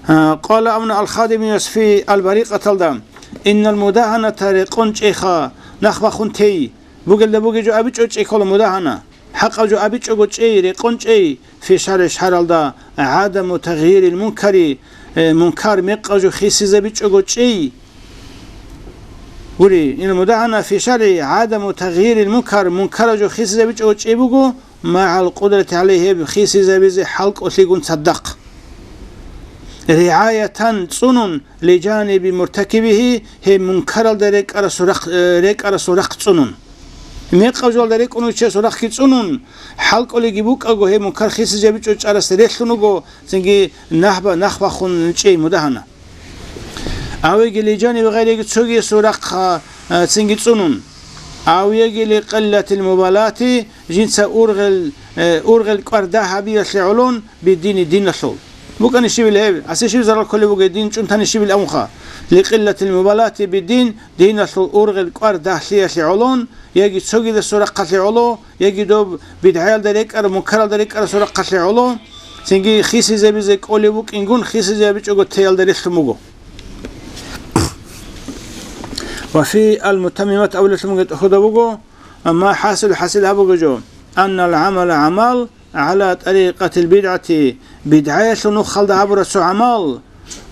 А, къала абуна Ал-Хадимияс фи Ал-Барикъаталда, иннал мудагьаната, рекъон чӀейха, нах бахун тей, бугелда бугеб жо абичӀо чӀей ккола мудагьана. ХӀакъаб жо абичӀого чӀей, рекъон чӀей, фи шаргӀи, шаргӀалда, гӀадаму тагъйирил мункари, э, мункар мекъаб жо хисизабичӀого чӀей. Гури, ил мудагьана фи шаргӀи гӀадаму тагъйирил мункар, мункараб жо хисизабичӀого чӀей буго, магӀал къудрати гӀалайгьи, гьеб хисизабизе хӀалкӀолъигун цадахъ. РигӀаятан цӀунун, лижаниби муртакибигьи, гьеб мункаралда рекӀарасул рахъ-, э, рекӀарасул рахъ цӀунун. Мекъаб жоялда рекӀун виччасул рахъги цӀунун, хӀалкӀолеги букӀаго, гьеб мункар хисизабичӀо чӀарас релълъун вуго, цинги нахба-, нах бахун чӀей мудагьана. Авеги лижани ва гъайриги цогиясул рахъ, а, цинги цӀунун. Ав яги ли къиллатил мубалати, жинца ургъел э, ургъел кӀвар дагь гьабиялъе гӀолон, биддини, диналъул. БукӀани щибил гьеб, гьасе щиб зарал кколеб бугеб дин чӀунтани щибил абунха? Ликъиллатил мубалати биддин, диналъул ургъел кӀвар дагьлъиялъе гӀолон, яги цогидасул рахъалъе гӀоло, яги доб бидгӀаялда рекӀараб, мункаралда рекӀарасул рахъалъе гӀоло, цинги хисизабизе кӀолеб букӀингун, хисизабичӀого теялда релълъун буго. Ва фи Ал-Мутаммимат абулелъун бугеб тӀахьуда буго, амма хӀасил, хӀасил гьабуге жо, аннал гӀамала гӀамал гӀала тӀарикъатил бидгӀати, бидгӀаялъул нухалда гьабураб цо гӀамал,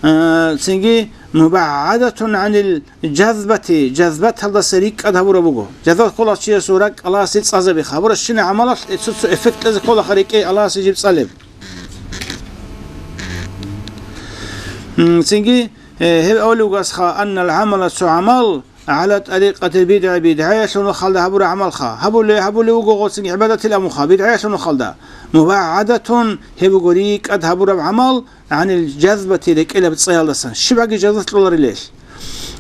а, цинги мубагӀадатун гӀанил жазбати, жазбаталдаса рикӀкӀад гьабураб буго. Жазбат ккола чиясул ракӀ Аллагьасе цӀазаби, гьабурабщина гӀамалалъ цо-цо эффект кьезе кколаха рекӀей Аллагьасе жиб цӀалеб. М, цинги, э, гьеб авлугасха, аннал гӀамала цо гӀамал, гӀала тӀарикъатил бидгӀа, бидгӀаялъул нухалда гьабураб гӀамалха. Гьабуле, гьабулев вуго гъоцин гӀибадатил амуха, бидгӀаялъул нухалда. МубагӀадатун, гьеб буго рикӀкӀад гьабураб гӀамал, гӀанил жазбати, рекӀелаб цӀаялдасан. Щибаги жазбат кьоларилел.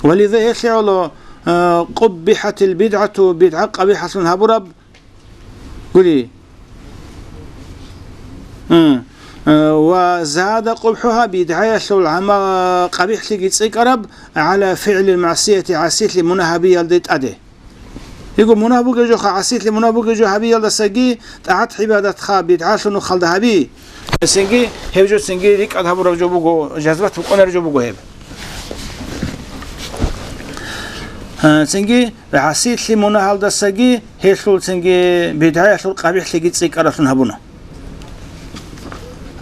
Вализа гьелъигӀоло, а, къуббихӀатил бидгӀату, бидгӀа къабихӀалъун гьабураб гури. М. Э, ва зада къубхӀугьа, бидгӀаялъул гӀамал къабихӀлъиги цӀикӀкӀараб, гӀала фигӀлил магӀсияти, гӀасилъи мунагь гьабиялде тӀаде. Йиго мунагь бугеб жоха, гӀасилъи мунагь бугеб жо гьабиялдасаги тӀагӀат-гӀибадатха бидгӀалъул нухалда гьаби. Гьесенги гьеб жо цинги рикӀкӀад гьабураб жо буго, жазбат букӀунареб жо буго гьеб. Э, цинги гӀасилъи мунагьалдасаги гьелъул цинги бидгӀаялъул къабихӀлъиги цӀикӀкӀаралъун гьабуна.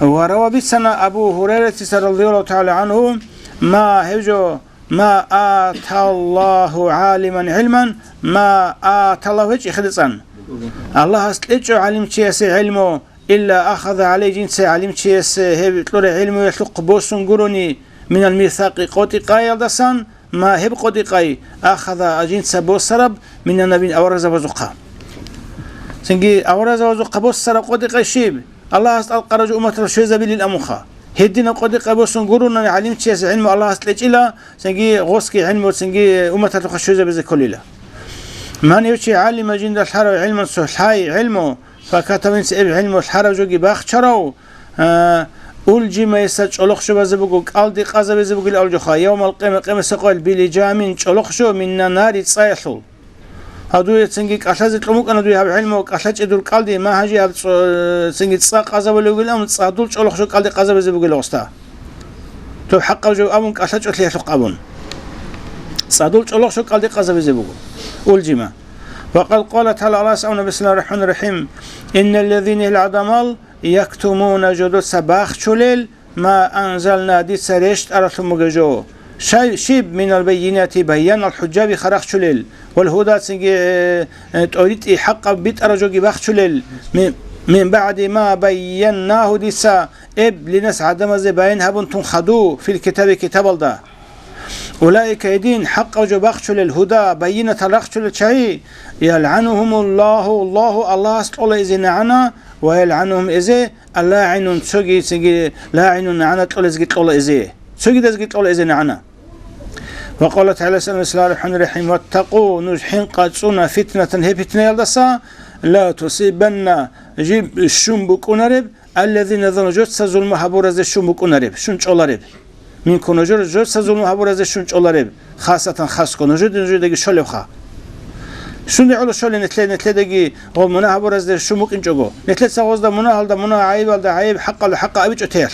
Ва рава бицана Абу Гьурайратица радияллагьу тагӀала гӀангьу, ма гьев жо, ма аталлагьу гӀалиман гӀилман, ма аталлагьу гьечӀи хидацӀан. Аллагьас кьечӀо гӀалимчиясе гӀилму, илла ахаза гӀалей жинца гӀалимчиясе гьеб кьураб гӀилмуялъухъ босун гурони, минал мисакъи къотӀи-къаялдасан, ма гьеб къотӀи-къай ахаза жинца босараб минаннабийин аварагзабазухъа. Цинги аварагзабазухъа босараб къотӀи-къай щиб? Аллагьас тӀалкъараб жо умматалъ щвезабилил амуха. Гьединаб къотӀи-къай босун гурони гӀалимчиясе гӀилму Аллагьас кьечӀила, цинги гъосги гӀилму цинги умматалъухъа щвезабизе кколила. Ман гьев чи гӀалима жинда лъарав гӀилман цо лъай гӀилму, факатавинца гьеб гӀилму лъарав жоги бахчарав, а, улжима гьесда чӀолохъ жо базе буго, кӀалдикъазабизе бугил алжуха, явмал къима, къиматасеб къоялъ, билижамин чӀолохъ жо, миннан нари цӀаялъул. Гьадуе цинги кӀалъазе кьун букӀана дуе гьаб гӀилму, кӀалъачӀе дур кӀалди, ма гьанже гьаб цӀо-, цинги цӀа къазабулев вугилан, цӀадул чӀолохъ жо кӀалдикъазабизе бугила гъосда. Доб хӀакъаб жо абун кӀалъачӀолъиялъухъ абун. ЦӀадул чӀолохъ жо кӀалдикъазабизе буго. Улжима. Ва къад къала тагӀала, Аллагьас абуна, бисмиллагьир рахӀманир рахӀим, инналлазина, гьел гӀадамал, яктумуна, жодоца бахчулел, ма анзална, дица рещтӀаралъун бугеб жо. Щай, щиб, минал баййинати, байянал хӀужжаби харахчулел, вал гьуда, цинги, э, э, тӀоритӀи хӀакъаб битӀараб жоги бахчулел, ми-, мин баъди ма байяннагьу, дица эб линас гӀадамазде баян гьабун тун хадув, фил китаби, китабалда. Улаика, гьедин хӀакъаб жо бахчулел, гьуда, байинатал рахчулел чагӀи, ялгӀанухумуллагьу, Аллагьу, Аллагьас кьола эзе нагӀана, ва ялгӀанухум, эзе, аллагӀинун, цоги, цинги лагӀинун, нагӀана кьолезги кьола эзе. Цогидазги кьола эзе нагӀана. Ва къала тагӀала, бисмиллагьир рахӀманир рахӀим, ваттакъу, нуж хӀинкъа цӀуна, фитнатан, гьеб питнаялдаса, ла тусибанна, жиб щун букӀунареб, аллазина залам, жоца зулму гьабуразде щун букӀунареб, щун чӀолареб. Минкум, нужер, жоца зулму гьабуразде щун чӀолареб, хасатан, хасго, нужеде, нужедаги щолебха. Щунде гӀоло щолеб нилъе-, нилъедаги гъо мунагь гьабуразде щун букӀинчӀого. Нилъеца гъозда мунагьалда мунагь, гӀайибалда гӀайиб, хӀакъалда хӀакъа абичӀо теялъ.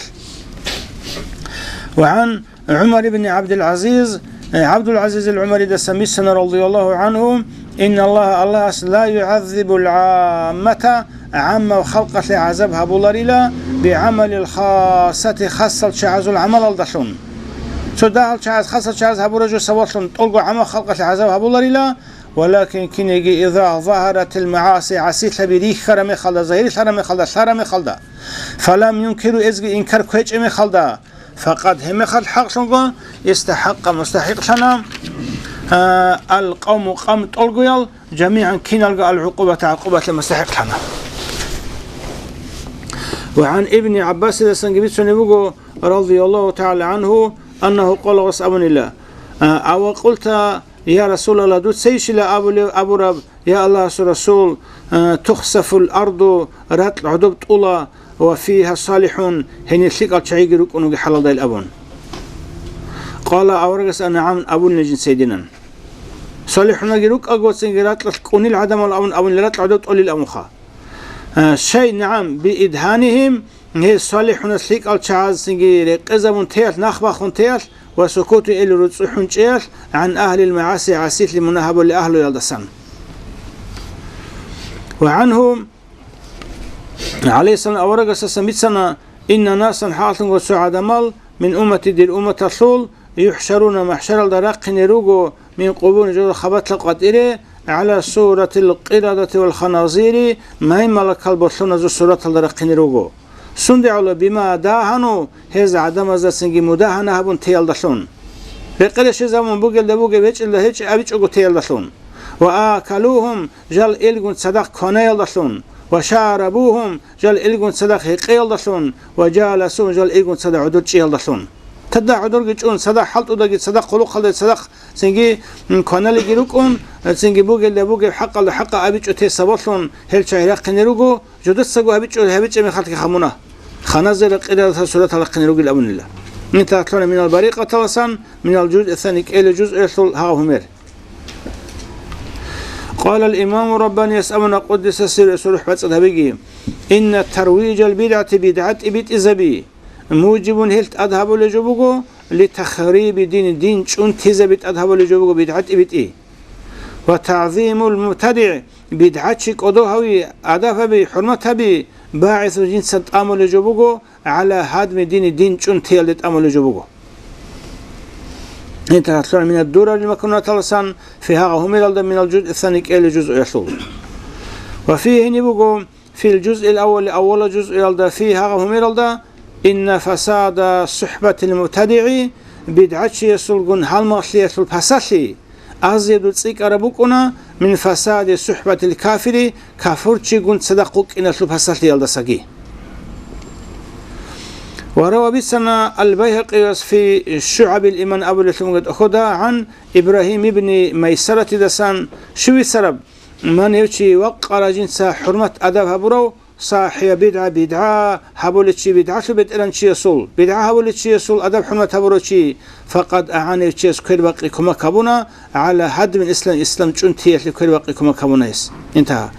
Ва гӀан ГӀумар ибн ГӀабдул-ГӀазиз, э, ГӀабдул-ГӀазизил ГӀумаридасан бицана, радияллагьу гӀангьу, инналлагьа, Аллагьас, ла югӀаззибул гӀаммата, гӀаммаб халкъалъе гӀазаб гьабуларила, бигӀамалил хассати, хассал чагӀазул гӀамалалдалъун. Цо дагьал чагӀаз, хассал чагӀаз гьабураб жо сабаблъун тӀолго гӀаммаб халкъалъе гӀазаб гьабуларила, валакин кинеги иза загьаратил магӀаси, гӀасилъаби рихьараб мехалда, загьирлъараб мехалда, лъараб мехалда, фалам юнкиру, эзги инкар кквечӀеб мехалда, факъад, гьеб мехалъ хӀакълъунго, истахӀакъа, мустахӀикълъана, а, ал-къавму, къавм тӀолгоял, жамигӀан, киналго, ал-гӀукъубата, гӀакъубатлъи мустахӀикълъана. Ва гӀан Ибни ГӀаббасидасанги бицунеб буго, радияллагьу тагӀала гӀангьу, аннагьу къала, гъос абунила, а, ава къулта, я Расулаллагь, дуцайищила абулев, абураб, я Аллагьасул Расул, э, тухсафул арду, ракь гӀодоб тӀула, ва фигьа салихӀун, гьенир лъикӀал чагӀиги рукӀун вугеб хӀалалдайин абун. Къала аварагас, а, нагӀам, абунила жинца гьединан. СалихӀунаги рукӀаго цинги ракьалъ кӀунил гӀадамал абун, абунила ракь гӀодоб тӀолил абунха. Э, шай, нагӀам, биидгьанихим, гьез салихӀунас лъикӀал чагӀазцинги рекъезабун теялъ, нах бахун теялъ ва сукуту ил руцӀцӀухӀун чӀеялъ гӀан агьлил магӀаси, гӀасилъи мунагь гьабулел агьлуялдасан. Ва гӀангьу, гӀалайгьиссалам, аварагасдасан бицана, инна насан, хӀакълъунго цо гӀадамал, мин уммати, дир умматалъул, юхӀшаруна, махӀшаралда рахъине руго, мин къубур, жо хабалъа къватӀире, гӀала суратил къирадати вал ханазири, маймалакал болъоназул сураталда рахъине руго. СундегӀула? Бима дагьану, гьез гӀадамаздацинги мудагьана гьабун теялдалъун. Рекъеде щвезабун бугелда бугеб гьечӀелда гьечӀеб абичӀого теялдалъун. Ва акалугьум, жал илгун цадахъ кванаялдалъун, ва шарабугьум, жал илгун цадахъ гьекъеялдалъун, ва жаласугьум, жал илгун цадахъ гӀодор чӀиялдалъун. Цадахъ гӀодорги чӀун, цадахъ хӀалтӀудаги, цадахъ хъулухъалда, цадахъ цинги, м, кваналиги рукӀун, цинги бугелда бугеб хӀакъалда хӀакъа абичӀо те сабаблъун гьел чагӀи рахъине руго, жодоцаго гьабичӀо, гьабичӀеб мехалъги хамуна. Ханазира къирадатал суратал рахъине ругел абунила. Мин тахлъуна минал барикъаталасан, минал жуз эсани кӀеле жузуялъул гьагъ гьумер. Къалал имаму Раббанияс абуна, къуддиса сирругьу, рухӀ бацӀцӀад гьабиги: «Инна тарвижал бидгӀати, бидгӀа тӀибитӀизаби, мужибун, гьелъ тӀад гьабулеб жо буго, ли тахриби дини, дин чӀунтизаби тӀад гьабулеб жо буго бидгӀа тӀибитӀи. Ва тагӀзимул мубтадигӀ, бидгӀачи кӀодо гьави, адаб гьаби, хӀурмат гьаби, багӀисун, жинца тӀамулеб жо буго, гӀала гьадми дини, дин чӀунтиялде тӀамулеб жо буго». ИнтахалъугӀ минад дурарил макнунаталасан, фи гьагъа гьумералда минал жуз эсани кӀеле жузуялъул. Ва фи гьениб буго, фил жузъил аввали, аввала жузуялда, фи гьагъа гьумералда, инна фасада сухӀбатил мубтадигӀи, бидгӀачиясулгун гьалмагълъиялъул пасалъи, азяду цӀикӀкӀараб букӀуна, мин фасади сухӀбатил кафири, кафурчигун цадахъ вукӀиналъул пасалъиялдасаги. Ва рава бицана Ал-Байгьакъияс фи ШугӀабил Иман абулелъунги тӀохода гӀан Ибрагьим ибни Майсаратидасан, щив вицараб, ман гьев чи вакъара жинца хӀурмат-адаб гьабурав, сахӀиба бидгӀа, бидгӀа гьабулев чи, бидгӀалъул бетӀерав чиясул, бидгӀа гьабулев чиясул адаб-хӀурмат гьабурав чи, факъат агӀана, гьев чияс квербакъи кумек гьабуна, гӀала гьадмил ислам, ислам чӀунтиялъе квербакъи кумек гьабуна гьес. Интагьа.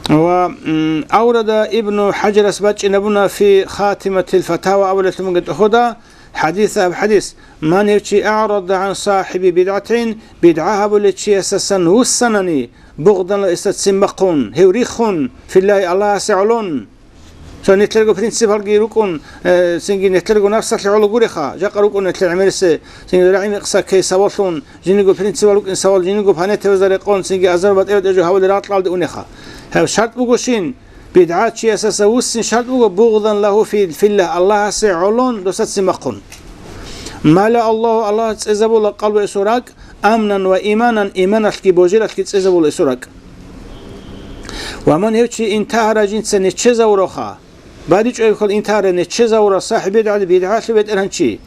Ва, м, аврада Ибну ХӀажарас бачӀинабуна фи Хатиматил Фатава абулелъунги тӀохода, хӀадис, аб хӀадис, ман гьев чи агӀрада гӀан сахӀиби бидгӀатин, бидгӀа гьабулев чиясасан вуссанани, бугъдан ла, эсда ццин бахъун, гьев риххун, филлагьи, Аллагьасе гӀолон. Цо нилъерго принципалги рукӀун, э, цинги нилъерго напсалъе гӀоло гуреха, жакъа рукӀун нилъер гӀемерисеб, цинги рагӀи-мекъса ккей сабаблъун, жиндирго принципал рукӀин сабаб, жиндирго планета везе рекъон, цинги азар батӀи-батӀи жо гьабулел ракьалде унеха. Гьеб шартӀ бугощин, бидгӀа чиясаса вуссин шартӀ буго, бугъдан лагьу фи-, филлагь, Аллагьасе гӀолон досацин бахъун. Мала Аллагьу, Аллагьас цӀезабула къалбу эсул ракӀ, амнан ва иманан, иманалъги божелалъги цӀезабула эсул ракӀ. Ва ман гьев чи интагьара жинца неччезавуравха, бадибчӀвайхъал интагьара неччезавурав сахӀиб бидгӀа, бидгӀалъул бетӀергьанчи.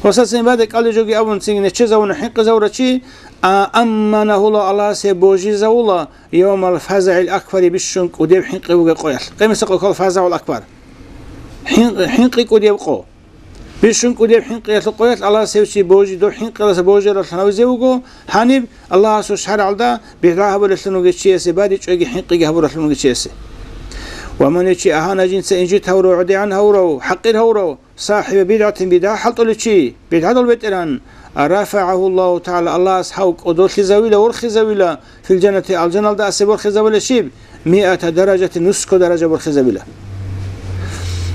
Ва сацин бадиб кӀалдиб жоги абун цинги неччезавуна хӀинкъизавурав чи, а, амманагьула, Аллагьас гьеб божизавула, явмал фазагӀил акбари, бищун кӀудияб хӀинкъи бугеб къоялъ. Къематалъул къо ккола фазагӀул акбар. ХӀинкъи, хӀинкъи кӀудияб къо. Бищун кӀудияб хӀинкъиялъул къоялъ Аллагьас гьев чи божи-, доб хӀинкъиялдаса божаралъун гьавизе вуго, гьаниб Аллагьасул шаргӀалда бидгӀа гьабулелъун вугев чиясе бадибчӀвайги хӀинкъиги гьабуралъун вугев чиясе. Ва ман гьев чи агьана жинца инжит гьавурав, гӀодегӀан гьавурав, хӀакъир гьавурав, сахӀиба бидгӀатин, бидгӀа хӀалтӀулев чи, бидгӀадул бетӀеран, рафагӀагьу Аллагьу тагӀала, Аллагьас гьав кӀодолъизавила, ворхизавила, фил жаннати, алжаналда асе борхизабулеб щиб, миата даражати, нусго даража борхизабила.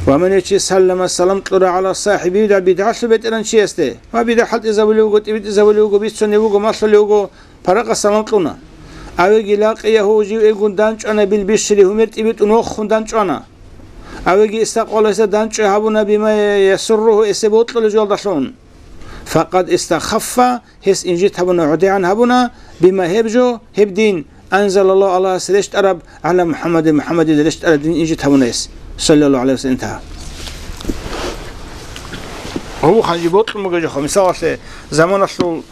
Ва ман гьев чи саллама, салам кьура, гӀала сахӀиби бидгӀа, бидгӀалъул бетӀерав чиясде, ва бидгӀа хӀалтӀизабулев вуго, тӀибитӀизабулев вуго, бицунев вуго, малъулев вуго, паракъас салам кьуна. Авеги лакъиягьу, жив эвгун данчӀвана, бил бишри, гьумер тӀибитӀун вохун данчӀвана. Авеги истакъбала, гьесда данчӀвай гьабуна, бима ясурругьу, гьесие бокьулеб жоялдалъун. Факъад истахаффа, гьес инжит гьабуна, гӀодегӀан гьабуна, бима, гьеб жо, гьеб дин, анзалаллагьу, Аллагьас рещтӀараб, гӀала МухӀаммадин, МухӀаммадида рещтӀараб дин инжит гьабуна гьес, саллаллагьу гӀалайгьи ва саллам, интагьа. Гьав ханжи бокьун бугеб жоха, мисалалъе, заманалъул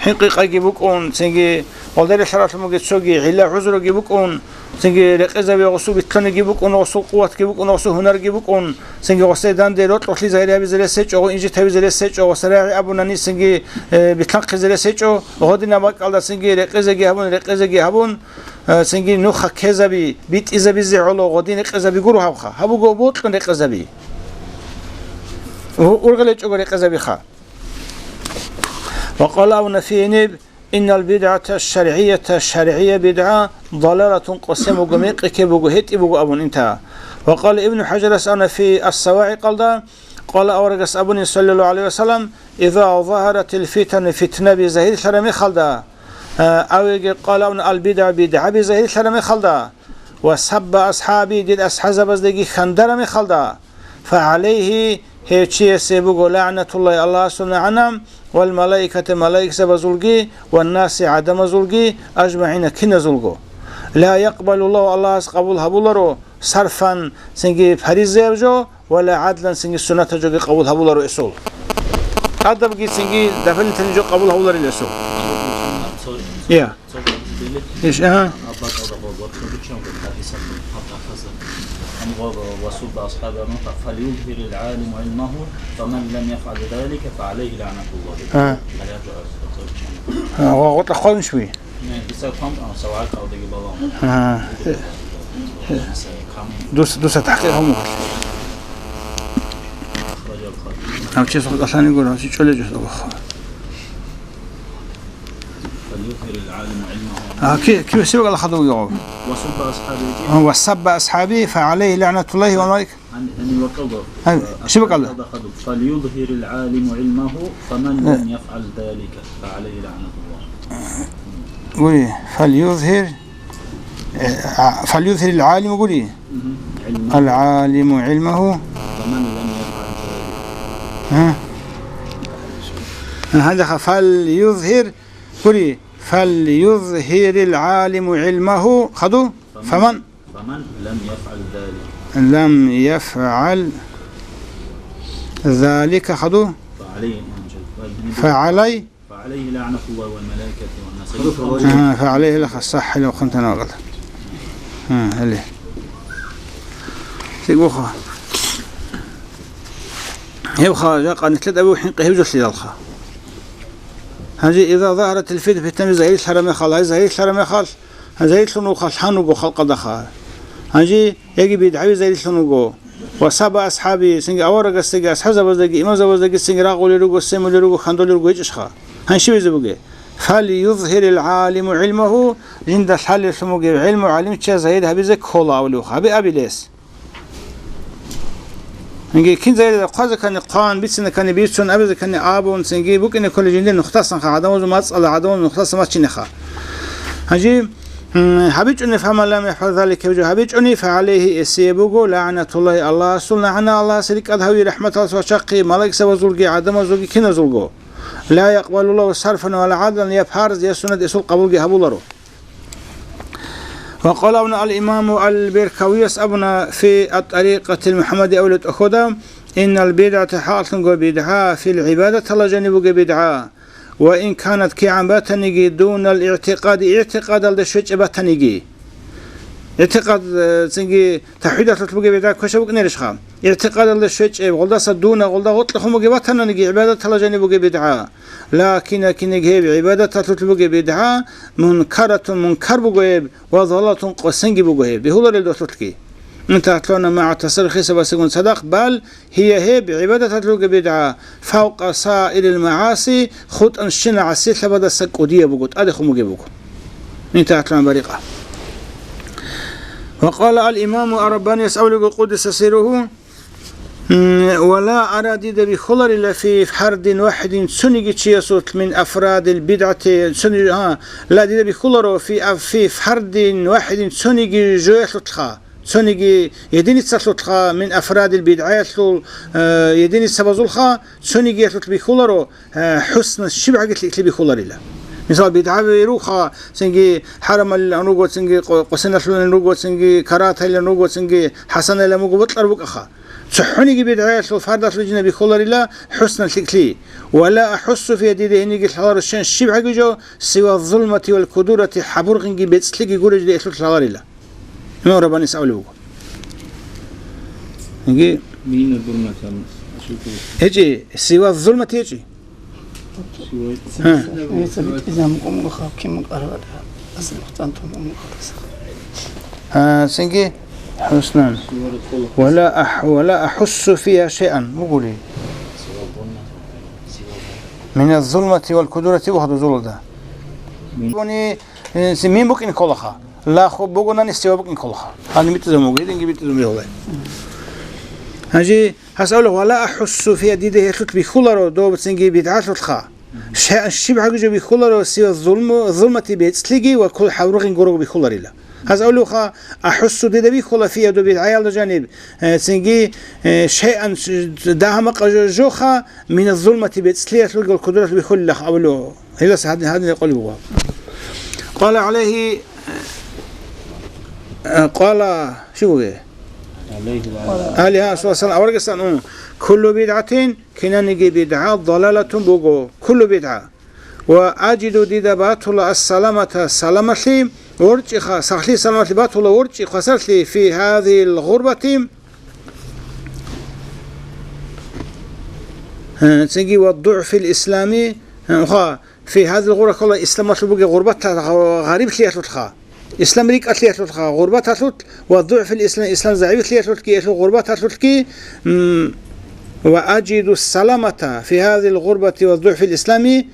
хӀинкъи-къайги букӀун, цинги гъолдарилъаралъумаги цоги гӀилла-гӀузруги букӀун, цинги рекъезаби гъусул битлъаниги букӀун, гъусул къуватги букӀун, гъусул гьунарги букӀун, цинги гъосде данде рокьулъи загьир гьабизе рес гьечӀо, гъо инжит гьабизе рес гьечӀо, гъосда рагӀи абунани цинги, э, битлъанхъизе рес гьечӀо, гъодинаб бакӀалда цинги рекъезеги гьабун, рекъезеги гьабун, э, цинги нуха ккезаби, битӀизабизе гӀоло гъодин рекъезаби гуро гьабха. Гьаб буго бокьун рекъезаби. У-, ургъел гьечӀого рекъезабиха. Ва къала абуна фи гьениб: «Иннал бидгӀата шаргӀията», шаргӀия бидгӀа, «далалатун», къосин буго, мекъи ккеб буго, гьетӀи буго абун инта. Ва къала Ибну ХӀажарас абуна фи Ас-СавагӀикъалда, къала аварагас абуни, саллаллагьу гӀалайгьи ва саллам: «Иза загьаратил фитану», фитнаби загьирлъараб мехалда, а, авеги къала абуна, «ал бидгӀа», бидгӀаби загьирлъараб мехалда, «ва сабба асхӀаби», дир асхӀазабаздаги хьандараб мехалда, «фагӀалайгьи», гьев чиясе буго лагӀнатуллагьи, Аллагьасул нагӀана, «вал малаикати», малаикзабазулги, «ван наси», гӀадамазулги, «ажмагӀина», киназулго. «Ла якъбалуллагьу», Аллагьас къабул гьабуларо, «сарфан», цинги паризаяб жо, «ва ла гӀадлан», цинги суннатаб жоги къабул гьабуларо эсул. Адабги цинги дополнительный жо къабул гьабуларил эсул. Я. Иш, ага. А. А, ва гъотӀа хъвалнищ буй? А. Дус, дуса тахкъир гьавмухъалъ. Гьав чи сухъ кӀалъани гуро, гьав чи чӀолей жо сухъ. А, ки, ки, сиб кӀала хадув йогӀо? А, «ва сабба асхӀаби, фагӀалайгьи лагӀнатуллагьи вал малаик». Гьаниб вакъалда. Гьай, щиб бакӀалда? Фальюзгьирил гӀалиму гӀилмагьу, фаман лам яфгӀал залика, фагӀалайгьи лагӀнатуллагь. Гури, фальюзгьир, э, а, фальюзгьирил гӀалиму гури. Мгм. ГӀилмагьу. Ал гӀалиму гӀилмагьу. Фаман лам яфгӀал залика. А? Гьанже ха, фальюзгьир гури, фальюзгьирил гӀалиму гӀилмагьу. Хаду? Фаман. Фаман. Фаман лам яфгӀал залика. Лам яфгӀал залика, хаду? Фагьалай. Фагьалай. Фагьалай лагӀнатуллагьи вал малаикати ван нас. Хаду фагьалай. А, фагьалай ила хасахӀила хъунтана вакъат. А, гьали. Сигуха. Гьеб ха, жакъа нилъеда абу хӀинкъи гьеб жолъидалха. Гьанже иза загьаратил фитна, фитнаби загьирлъараб мехалъ, гьай загьирлъараб мехалъ, Гьанже гьелъун вуха лъан вуго халкъалдаха. Гьанже яги бидгӀаби загьирлъун вуго. Ва саба асхӀаби, цинги аварагасдаги, асхӀабзабаздаги, имамзабаздаги цинги рагъулел руго, семулел руго, хьандулел руго гьечӀищха? Гьанже щиб гьезе бугеб? Фал юзгьирил гӀалиму гӀилмагьу, жинда лъалеллъун бугеб гӀилму гӀалимчияс загьир гьабизе ккола абулев. Гьабе абилес. Инги кин загьирлъида хъвазе ккани хъван, бицине ккани бицун, абизе ккани абун, цинги букӀине кколи жиндир нухтасан ха, гӀадамазул мацӀала, гӀадамазул нухтасан вачине ха. Гьанже, м, гьабичӀони, фаман лам яфгӀал залика, гьеб жо гьабичӀони, фагӀалайгьи, эсие буго, лагӀнатуллагьи, Аллагьасул нагӀана, Аллагьасе рикӀкӀад гьаве рахӀматалъ вачахъи, малаикзабазулги, гӀадамазулги, киназулго. Ла якъбалуллагьу сарфан ва ла гӀадлан, я парз, я суннат эсул къабулги гьабуларо. Ва къала абуна ал-имаму ал-Беркавияс абуна фи ат-ТӀарикъатил МухӀаммадия авлиятухъуда, иннал бидгӀата, хӀакълъунго бидгӀа, фил гӀибадатала жаниб бугеб бидгӀа, ва ин канат, кигӀан батаниги, дунал игӀтикъади, игӀтикъадалда щвечӀеб батаниги. ИгӀтикъад, э, цинги тавхӀидалъулъ бугеб бидгӀа квеша букӀинарищха? ИгӀтикъадалда щвечӀеб, гъолдаса дуна, гъолда гъоркьухъун бугеб батаниги, гӀибадатала жаниб бугеб бидгӀа. Лакин, лакин гьеб гӀибадаталъулъ бугеб бидгӀа, мункаратун, мункар буго гьеб, ва залалатун, къосинги буго гьеб, бегьуларел досулъги. Интахълъуна магӀа тасаррухъ хисабасигун цадахъ, бал гьия гьеб гӀибадаталъулги бидгӀа, фавкъа саирил магӀаси, хутӀанщина гӀасилъабадаса кӀудияб буго, тӀадехун бугеб буго. Интахълъуна барикъа. Ва къала ал-имаму ар-Раббанияс абулеб, къуддиса сирругьу, М, ва ла ара, дида бихьуларила, фи фардин вахидин, цониги чиясулъ, мин афрадил бидгӀати, цони-, гьа, ла, дида бихьуларо, фи аф-, фи фардин вахидин, цониги жоялъулъха, цониги единицалъулъха, мин афрадил бидгӀаялъул, э, единицабазулха, цонигиялъулъ бихьуларо, э, хӀусна щибгӀаги лъикӀлъи бихьуларила. Мисал, бидгӀаби руха, цинги хӀарамалилан руго, цинги къо-, къосиналъулин руго, цинги карагьатайилан руго, цинги хӀасанайилан буго, бокьар букӀаха. цохӀониги бидгӀаялъул фардалъул жинда бихьуларила хӀуснан лъикӀлъи. Ва ла ахӀуссу фия, дида гьениги лъаларо щен щиб гьагижо, сива зулмати вал кудурати, хӀабургъинги бецӀлъиги гуреб жо дида гьелъулъ лъаларила. Имам Раббанис абулеб буго. Гьанги Мина дурматан. ГьечӀи, сива зулмати гьечӀи. Гьа. Гьеца битӀизаб мукъумгъа хъав кин мукъараб, азил хъуцӀантун мукъараб. А, цинги хӀуснан. Ва ла ахӀ-, ва ла ахӀуссу фия шайъан бугули. Мина зулмати вал кудурати вахду зулада. Мин. Бони, э, си мин букӀин кколаха. Ла ху бугунани сива букӀин кколаха. Гьаниб битӀизаб мугу, гьединги битӀизаб мугу. Гьанже Гьас абула, «Ва ла ахӀуссу фия», дида гьелъулъ бихьуларо доб цинги бидгӀалъулъха. Щай-, щиб гьагижо бихьуларо, сива зулму-, зулмати бецӀлъиги ва кул хӀавругъин гурого бихьуларила. Гьас абулевха, «АхӀуссу», дида бихьула, «фия», доб бидгӀаялда жаниб, э, цинги, э, «шайъан», ш-, дагьа-макъа жо-, жоха, «мина зулмати», бецӀлъиялъулги ва кудуралъул бихьулилах абулев. Гьелдаса гьадин, гьадин рекъолеб буго. Къала гӀалайгьи, э, къала, щиб бугеб? Гьалигьа, саллаллагьу гӀалайгьи ва саллам, аварагасан, ун, куллу бидгӀатин, кинаниги бидгӀа, далалатун буго, куллу бидгӀа. Ва ажиду, дида батула, ассаламата, саламалъи, ворчӀиха, сахлъи саламалъи батула, ворчӀи хвасарлъи, фи гьазигьил гъурбати, э, цинги ва дугӀфил ислами, э, ха, Фи гьазил гъурбаталла, исламалъул бугеб гъурбатал гъа-, гъариблъиялъулъха. Ислам рикӀкӀалъиялъулъха гъурбаталъулъ ва дугӀфил ислам, ислам загӀиплъиялъулъги, гьелъул гъурбаталъулъги, м, ва ажиду саламата фи гьазил гъурбати ва дугӀфил ислами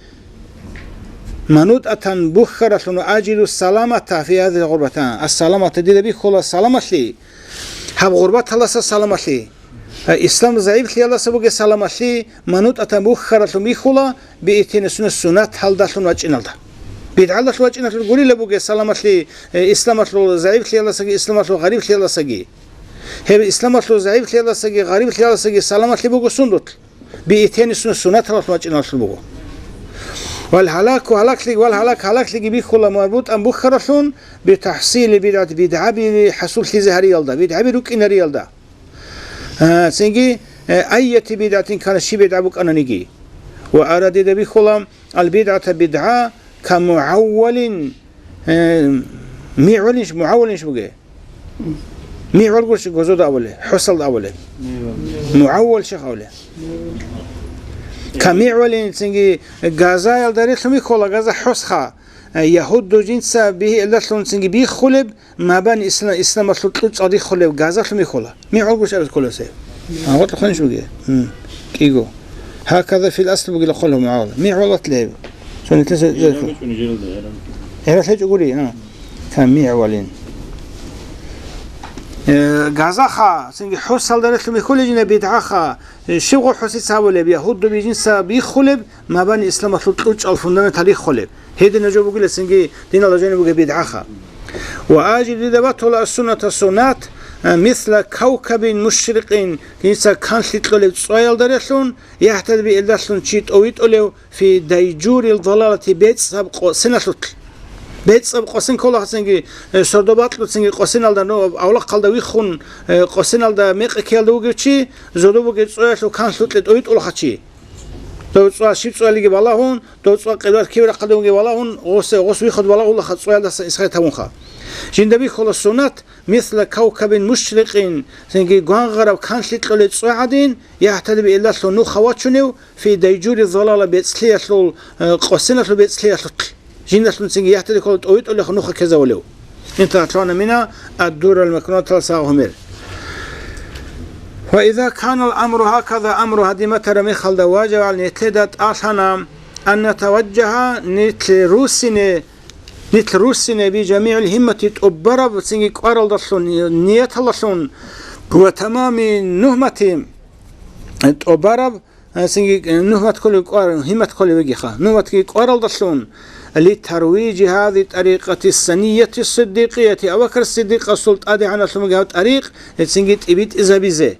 манутӀатан бухьаралъун, ва ажиду саламата фи гьазил гъурбата. Ас-саламата, дида бихьула саламалъи, гьаб гъурбаталдаса саламалъи. Ислам загӀиплъиялдаса бугеб саламалъи манутӀатан бухьаралъун бихьула, биитина сунат сунаталдалъун вачӀиналда. БидгӀалдалъун вачӀиналъун гурила бугеб саламалъи, э, исламалъул загӀиплъиялдасаги, исламалъул гъариблъиялдасаги. Гьеб исламалъул загӀиплъиялдасаги, гъариблъиялдасаги саламалъи буго сундулъ? Биитина сунат сунаталдалъун вачӀиналъул буго. Вал гьалаку гьалаклъи-, вал гьалак гьалаклъиги бихьула марбутӀан бухьаралъун, битахӀсили бидгӀат, бидгӀаби хӀасуллъизе гьариялда, бидгӀаби рукӀинариялда. А, цинги, э, айяти бидгӀатин кана, щиб бидгӀа букӀананиги. Ва арадида бихьула, ал бидгӀата бидгӀа, ка мугӀаввалин, э, мигӀвалинш, мугӀаввалинш бугеб? МигӀвал гурищ гозода абулеб, хӀусалда абулеб. МугӀаввал щиб абулеб? Ка мигӀвалин, цинги газаялда релълъун бихьула, газа хӀусха, э, ягьудду жинца бигьи илдалъун цинги биххулеб, Мабани исла-, исламалъул кьучӀал риххулев газалъун бихьула. МигӀвал гурищ абизе кколев сай. А, гъоркьа хъванищ бугеб? М, кӀиго. Гьаказа фил асл бугила хъулев мугӀавала. МигӀвал ватлеб. Цо нилъеца гӀерал гьечӀо гури, а. Ка мигӀвалин. Э, газаха, цинги хӀусалда релълъун бихьулеб жинда бидгӀаха. Э, щиб гъо хӀусица гьабулеб, ягьудду бижинса биххулеб, мабани исламалъул кьучӀал фундаментал риххулеб. Гьедина жо бугила цинги диналда жаниб бугеб бидгӀаха. Ва ажиду, дида батула, ас-сунната сунат, а, мисла кавкабин мушрикъин, дица канлъи кьолеб цӀваялда релълъун, яхӀтади би илдалъун чи тӀовитӀулев фи дайжурил далалати бецӀаб къосиналъулъ. БецӀаб къосин кколаха цинги, э, сордо бакьулъ цинги къосиналда, ну, авлахъалда виххун, э, къосиналда мекъи ккеялда вугев чи, зодо бугеб цӀваялъул канлъукье тӀовитӀулаха чи. Дов цӀва щиб цӀвалиги балагьун, дов цӀва къиблаялъ кибе рахъалде вугев балагьун, гъосе, гъос виххун балагьулаха цӀваялдаса исхӀай тавунха. Жинда бихьула сунат, мисла кавкабин мушрикъин, цинги гвангъараб канлъи кьолеб цӀва гӀадин, яхӀтади би илдалъун нуха вачунев, фи дайжури залала бецӀлъиялъул, э, къосиналъул бецӀлъиялъулъ. Жиндалъун цинги яхӀтади ккола тӀовитӀулеха нуха ккезавулев. Интал лъугьана мина, ад-дуррал макнунаталъ сагъ гьумер. Ва иза канал амру гьаказа, амру гьадин батараб мехалда, важаба гӀалайна, нилъеда тӀалъана, ан натаважжагьа, нилъ руссине, нилъ руссине би жамигӀил гьиммати, тӀубараб цинги кӀваралдалъун, нияталдалъун, ва тамами нугьмати, тӀубараб А, цинги, э, нугьмат кколев кӀвар-, гьиммат кколев вегиха. Нугьматги кӀваралдалъун, ли тарвижи гьази тӀарикъати санияти сиддикъияти, Абу Бакр Сиддикъасул тӀадегӀаналъун бугеб гьаб тӀарикъ, э, цинги тӀибитӀизабизе.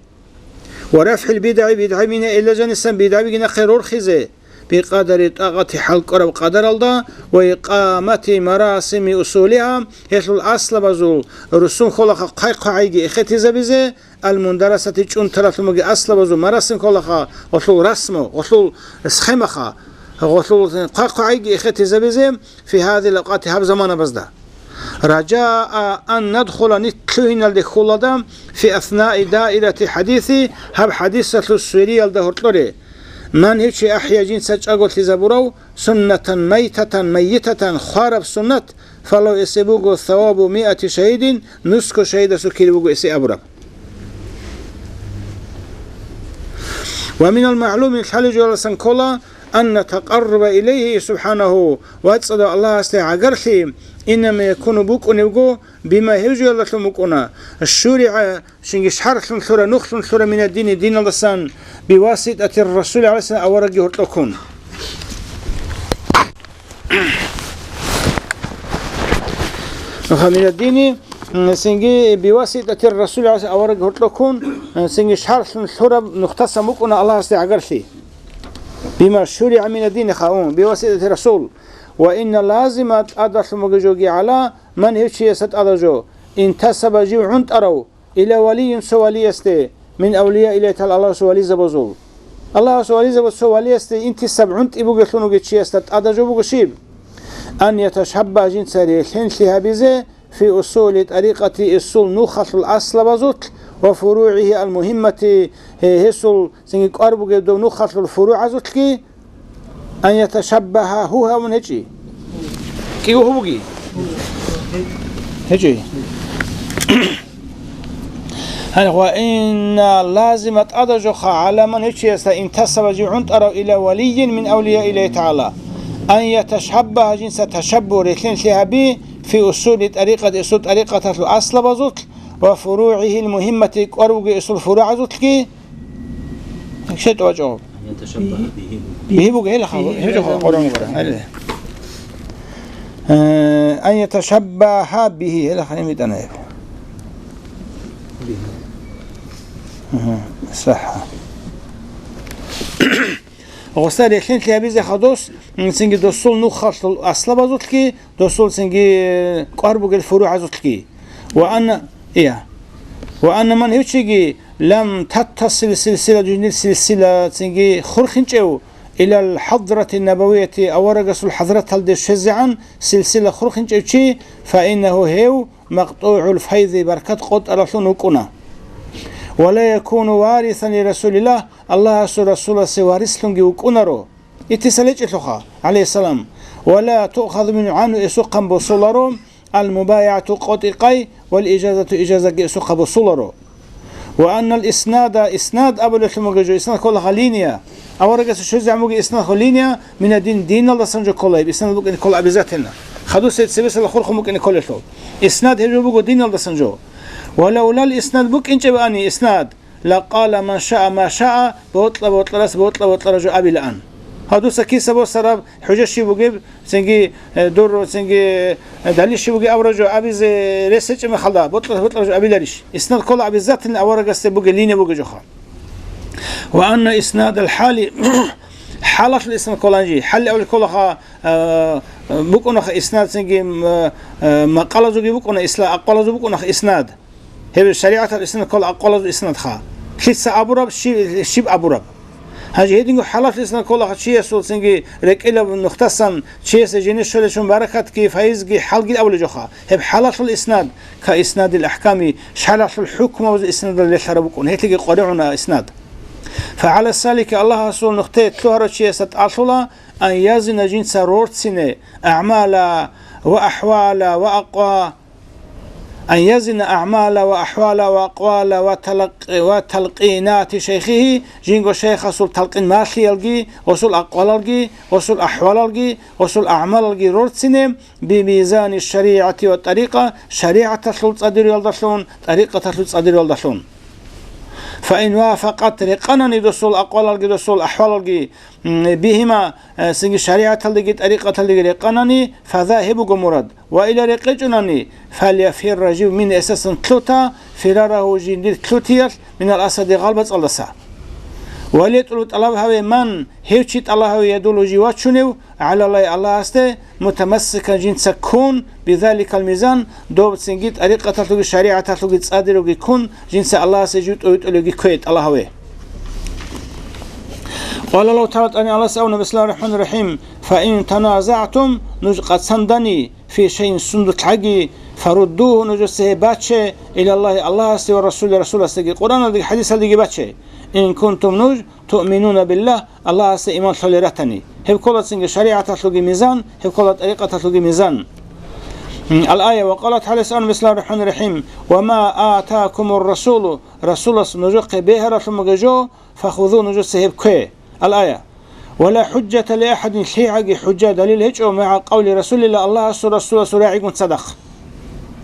Ва рафгӀил бидгӀи, бидгӀаби гьина илла жанисан бидгӀабиги нахъе рорхизе. бикъадари тӀакъати хӀал кӀвараб къадаралда ва икъамати марасими усулиха, гьелъул аслабазул русум холаха хъай-хъвагӀайги эхетизабизе, ал-мундарасати чӀунтаралъумаги аслабазул марасим холаха, гъолъул расму, гъолъул схемаха, гъолъул хъай-хъвагӀайги эхетизабизе, фи гьадил авкъати гьаб заманабазда. Ражаа ан надхула нилъ лъугьиналде хьулада фи аснаи даирати хӀадиси гьаб хӀадисалъул свериялда гьоркьоре. Ман гьев чи ахӀия жинца чӀаголъизабурав суннатан майтатан майитатан хвараб суннат, фалав эсе буго савабу миати шагьидин, нусго шагьидасул кири буго эсе абураб. Ва минал магӀлуми лъалижуяласан ккола, анна такъарруба илайгьи субхӀанагьу, вацӀцӀадав Аллагьасде гӀагарлъи, инама якуну букӀунебго, бима гьев жуялдалъун букӀуна, шуригӀа, шинги шаргӀлъун лъура, нухлъун лъура минаддини диналдасан, биваситӀати Расул гӀалайгьиссалам аварагги гьоркьо ккун. Нуха минаддини, м, синги биваситӀати Расул гӀалайгьи авараг гьоркьо ккун, м, синги шаргӀлъун лъураб нухтасан букӀуна Аллагьасде гӀагарлъи. Бима шуригӀа минаддини хаун, биваситӀати Расул. Ва инна лазима тӀадалъун бугеб жоги гӀала, ман гьев чиясда тӀадаб жо, интасаба жив гӀунтӀарав, Ила валийин цо валиясде, мин авлияиллагьи тагӀала, Аллагьасул вализабазул. Аллагьасул вализабаз цо валиясде интисаб гӀунтӀи бугелъун вугев чиясда тӀада жо буго щиб? Ан яташаббагь жинца релъенлъи гьабизе фи усули тӀарикъати эсул нухалъул аслабазулъ ва фуругӀигьи ал-мугьиммати, гье-, гьесул цинги кӀвар бугеб дов нухалъул фуругӀазулъги, Ан яташаббагьа гьу гьавун гьечӀи. КӀиго гьу буги? ГьечӀи. Гьанив ва инна лазима тӀада жоха гӀаламан гьечиясда интасаба жив гӀунтӀарав ила валийин мин авлияиллагьи тагӀала. Ан яташаббагьа жинца ташаббу релъенлъи гьаби фи усули тӀарикъат эсул тӀарикъаталъул аслабазулъ ва фуругӀигьил мугьиммати кӀвар бугеб эсул фуругӀазулъги. Щай тӀубачӀо? Бихьи буго, гьела хал, гьечӀо хал, Къуран бара. Гьале. Э, ан яташаббагьа бихьи, гьела хал имитӀана гьеб. Мгьу, сахӀа. Гъоса релъенлъи гьабизе хадус, м, цинги досул нухалъул аслабазулъги, досул цинги, э, кӀвар бугел фуругӀазулъги. Ва анна, ия. Ва анна ман гьев чиги лам таттасил силсила, жиндир силсила цинги хурхинчӀев, илал хӀадрати набавияти, аварагасул хӀазраталде щвезегӀан силсила хурхинчӀев чи, фаиннагьу гьев макътӀугӀул файзи баркат къотӀаралъун вукӀуна. Ва ла якуну варисан ли Расулиллагь, Аллагьасул Расуласе варислъунги вукӀунаро. Итиса лечӀелъуха, гӀалайгьиссалам, ва ла туъхазу мин гӀанну эсухъан босуларо, ал-мубаягӀату къотӀи-къай, вал ижазату ижазаги эсухъа босуларо. Ва аннал иснада, иснад абулелъун буго жо, иснад кколаха линия. Аварагас щвезегӀан буго иснад ккола линия, мина дин, диналдасан жо ккола гьеб, иснад букӀине ккола обязательно. Хадусел цебесала хурхун букӀине кколелъул. Иснад гьеб жо буго диналдасан жо. Ва лавлал иснад букӀинчӀебани иснад, Ла къала ман шаа ма шаа, бокьа-бокьарас бокьа-бокьара жо абилаан. Гьав дуца киса босараб, хӀужа щиб бугеб, цинги, э, дур, цинги, э, далил щиб бугеб абураб жо абизе рес гьечӀеб мехалда, бокьа-бокьара жо абиларищ? Иснад ккола обязательно аварагасде бугеб линия бугеб жоха. Ва анна иснадал хӀали, хӀалалъул иснад кколанжи, хӀали авле кколаха, э, э, букӀунаха иснад цинги, м, э, макъалазулги букӀуна исла-, акъвалазул букӀунаха иснад. Гьеб шаригӀаталъ иснад ккола акъвалазул иснадха. Лъица абураб, щи-, щиб абураб? Гьанже гьединго хӀалалъ иснад кколаха чиясул цинги рекӀелаб нухтасан, чиясе жине щолелъун баракатги, файизги, хӀалги абулеб жоха. Гьеб хӀалалъул иснад, ка иснадил ахӀками, шаргӀалъул хӀукмабазул иснадал релълъараб букӀун, гьелъиги къваригӀуна иснад. Фагьала салики Аллагьасул нухде лъугьарав чиясда тӀалъула, ан язина жинца рорцине, агӀмала ва ахӀвала ва акъва, Ан язина агӀмала ва ахӀвала ва акъвала ва талакъ-, ва талкъинати шайхихи, жинго шайхасул талкъин малъиялги, гъосул акъвалалги, гъосул ахӀвалалги, гъосул агӀмалалги рорцине, бимизани шаригӀати ва тӀарикъа, шаригӀаталъул цӀадируялдалъун, тӀарикъаталъул цӀадируялдалъун. Фаин вафакъат, рекъанани досул акъвалалги, досул ахӀвалалги, м, бигьима, э, цинги шаригӀаталдеги тӀарикъаталдеги рекъанани, фаза, гьеб буго мурад. Ва ила рекъечӀунани, фальяфирра, жив мин эсасан лъута, фирарагьу, жиндир лъутиялъ, минал асади, гъалбацӀалдаса. Ва летӀлу тӀалаб гьаве ман, гьев чи тӀалаб гьаве ядулу жив вачунев, гӀалалай Аллагьасде, мутамассикан жинца ккун, бизаликал мизан, доб цинги тӀарикъаталъуги шаригӀаталъуги цӀадируги ккун, жинца Аллагьасе жив тӀовитӀулевги ккве тӀалаб гьаве. Къала Аллагьу тагӀала, тӀани Аллагьас абуна, бисмиллагьир рахӀманир рахӀим, «Фа ин таназагӀтум», нуж къацандани, «фи шайин», сундулъаги, «фаруддугьу», нужеца гьеб баче, «илаллагьи», Аллагьасде, «ва расули», Расуласдаги, Къуръаналдаги, хӀадисалдаги баче, «ин кунтум», нуж «туъминуна биллагь», Аллагьасда иман лъолел ратани. Гьеб ккола цинги шаригӀаталъулги мизан, гьеб ккола тӀарикъаталъулги мизан. М, ал-ая, ва къала тагӀала, бисмиллагьир рахӀманир рахӀим, «ва ма атакумур расулу», Расулас нужехъе бегьаралъун бугеб жо, «фахузугьу», нужеца гьеб ккве. Ал-ая. «Ва ла хӀужжата ли ахӀадин», лъигӀаги хӀужжа, далил гьечӀо, «магӀа къавли расулилла», Аллагьасул Расуласул рагӀигун цадахъ.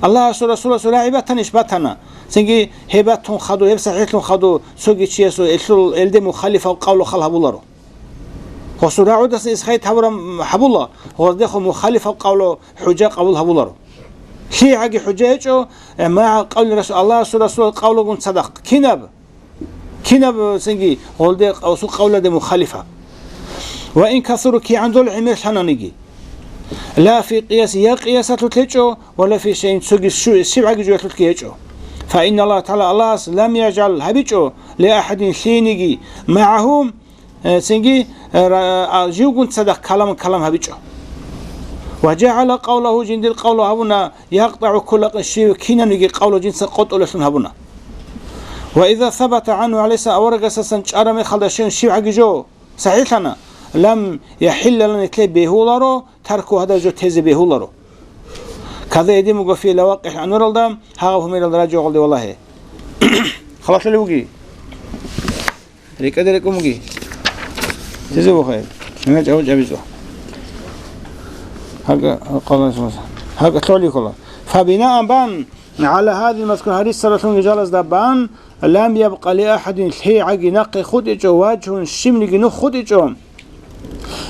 Аллагьасул Расуласул рагӀи батанищ? Батана. Цинги гьеб батун хадур, гьеб сахӀихӀлъун хадур, цоги чиясул элъул, элде мухалифаб къавлу хал гьабуларо. Гъосул рагӀудасан исхайт гьабураб гьабула, гъоздехун мухалифаб къавлу хӀужа къабул гьабуларо. ЛъигӀаги хӀужа гьечӀо, э, магӀа къавли расул, Аллагьасул Расуласул къавлугун цадахъ. Кинаб? Кинаб цинги гъолде гъосул къавлуде мухалифаб? Ва ин касуру, кигӀан дол гӀемер лъананиги. Ла фи къияс, я къиясалъулъ гьечӀо, ва ла фи шайин, цоги щу-, щибгӀаги жоялъулъги гьечӀо. Фа инна Аллагь тагӀала, Аллагьас, лам яжгӀал, гьабичӀо, ли ахӀадин, лъиениги, магӀагьу, э, цинги, э, ра-, а, живгун цадахъ калам, калам гьабичӀо. Ва жагӀала къавлагьу, жиндир къавлу гьабуна, якътагӀу кулла къи-, щив кинавниги къавлу жинца къотӀулелъун гьабуна. Ва иза сабата гӀанху, гӀалайгьиссалам, аварагасдасан чӀараб мехалда щивгӀаги жо сахӀихӀлъана, лам яхӀилла лана, нилъее бегьуларо, тарку, гьадаб жо тезе бегьуларо. Каза гьедин буго фи лавакъил анваралда, гьагъаб гьумералда ражугъалде валагье. Халалъулеб буги? РекӀеде рекӀун буги? Тезе бухъе. Гьанна чӀабу чӀабизо. ГьакӀа къала, гьакӀа лъолихъула. Фабинаан бан, гӀала гьазил мазкур, гьарисаралъун рижалазда бан, лам ябкъа ли ахӀадин, лъигӀаги нахъе хутӀичӀо, важгьун, щибниги нух хутӀичӀо,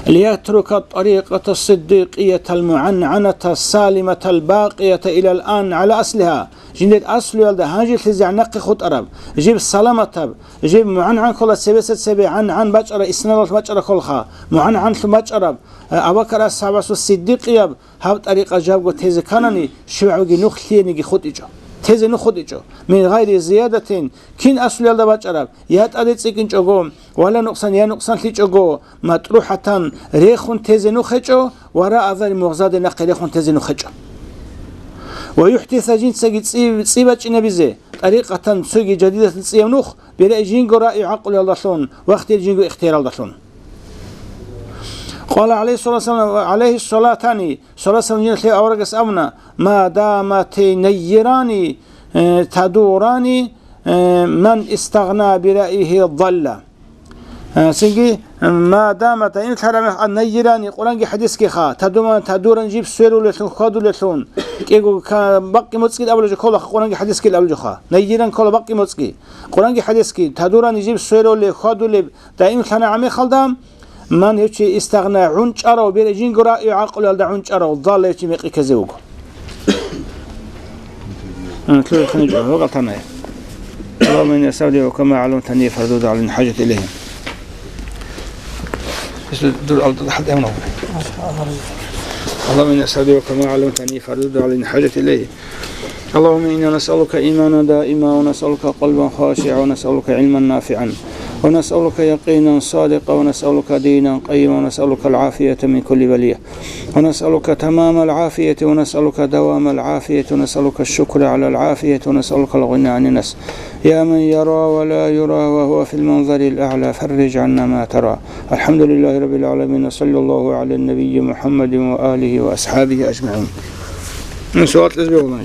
лиятрука тӀарикъата сиддикъиятал мугӀангӀаната салиматал бакъията илал ан гӀала аслиха, жиндир аслуялда гьанжелъизегӀан нахъе хутӀараб, жиб саламатаб, жиб мугӀангӀан ккола цебеса цебе гӀан-гӀан бачӀараб, иснадалъ бачӀараб кколха, мугӀангӀанлъун бачӀараб, э, Абу Бакар асхӀабасул сиддикъияб, гьаб тӀарикъа жабго тезе кканани, щивгӀаги нух лъиениги хутӀичӀо. Тезе нух хутӀичӀо. Мин гъайри зиядатин, кин аслуялда бачӀараб, я тӀаде цӀикӀкӀинчӀого, ва ла нукъсан, я нукъсанлъичӀого, матрухӀатан, рехун тезе нух гьечӀо, ва ра азари мугъзаде нахъе рехун тезе нух гьечӀо. Ва юхӀдиса, жинцаги цӀи-, цӀи бачӀинабизе, тӀарикъатан, цоги жадидатан цӀияб нух, бирай жинго раи гӀакълуялдалъун, вахтил жинго ихтияралдалъун. Къала гӀалайгьиссалату вассалам, гӀалайгьиссалатани, саллаллагьу гӀалайгьи ва саллам, жиналъе аварагас абуна, ма дамати найирани, э, тадурани, э, ман истагъна бираигьи далла. Э, цинги, э, ма дамат, ин лъарамех ан найирани, Къуранги хӀадисги ха, тадуман, тадуран жиб сверулелъун, хьвадулелъун, кӀиго ка-, бакъи моцӀги абулеб жо ккола, Къуранги хӀадисги абулеб жо ха. Найиран ккола бакъи моцӀги. Къуранги хӀадисги, тадурани жиб сверулеб, хьвадулеб, даим лъана гӀамехалда, ман гьев чи истагъна гӀунчӀарав, бере жинго раи гӀакълуялда гӀунчӀарав, далла гьев чи мекъи ккезе вуго. А, лъугьа хиничӀо, гьогъал таная. اللهم إني أستودعك ما علمتني فاردده علي عند الحاجة إليه. Дур ал хӀалтӀи гьавна. اللهم إني أستودعك ما علمتني فاردده علي عند الحاجة إليه. اللهم إنا نسألك إيمانا دائما، ونسألك قلبا خاشعا، ونسألك علما نافعا، ونسألك يقينا صادقا، ونسألك دينا قيما، ونسألك العافية من كل بلية، ونسألك تمام العافية، ونسألك دوام العافية، ونسألك الشكر على العافية، ونسألك الغنى عن الناس. يا من يرى ولا يرى وهو في المنظر الأعلى، فرج عنا ما ترى. الحمد لله رب العالمين، وصلى الله على النبي محمد وآله وأصحابه أجمعين. من سؤال تسبيح والله.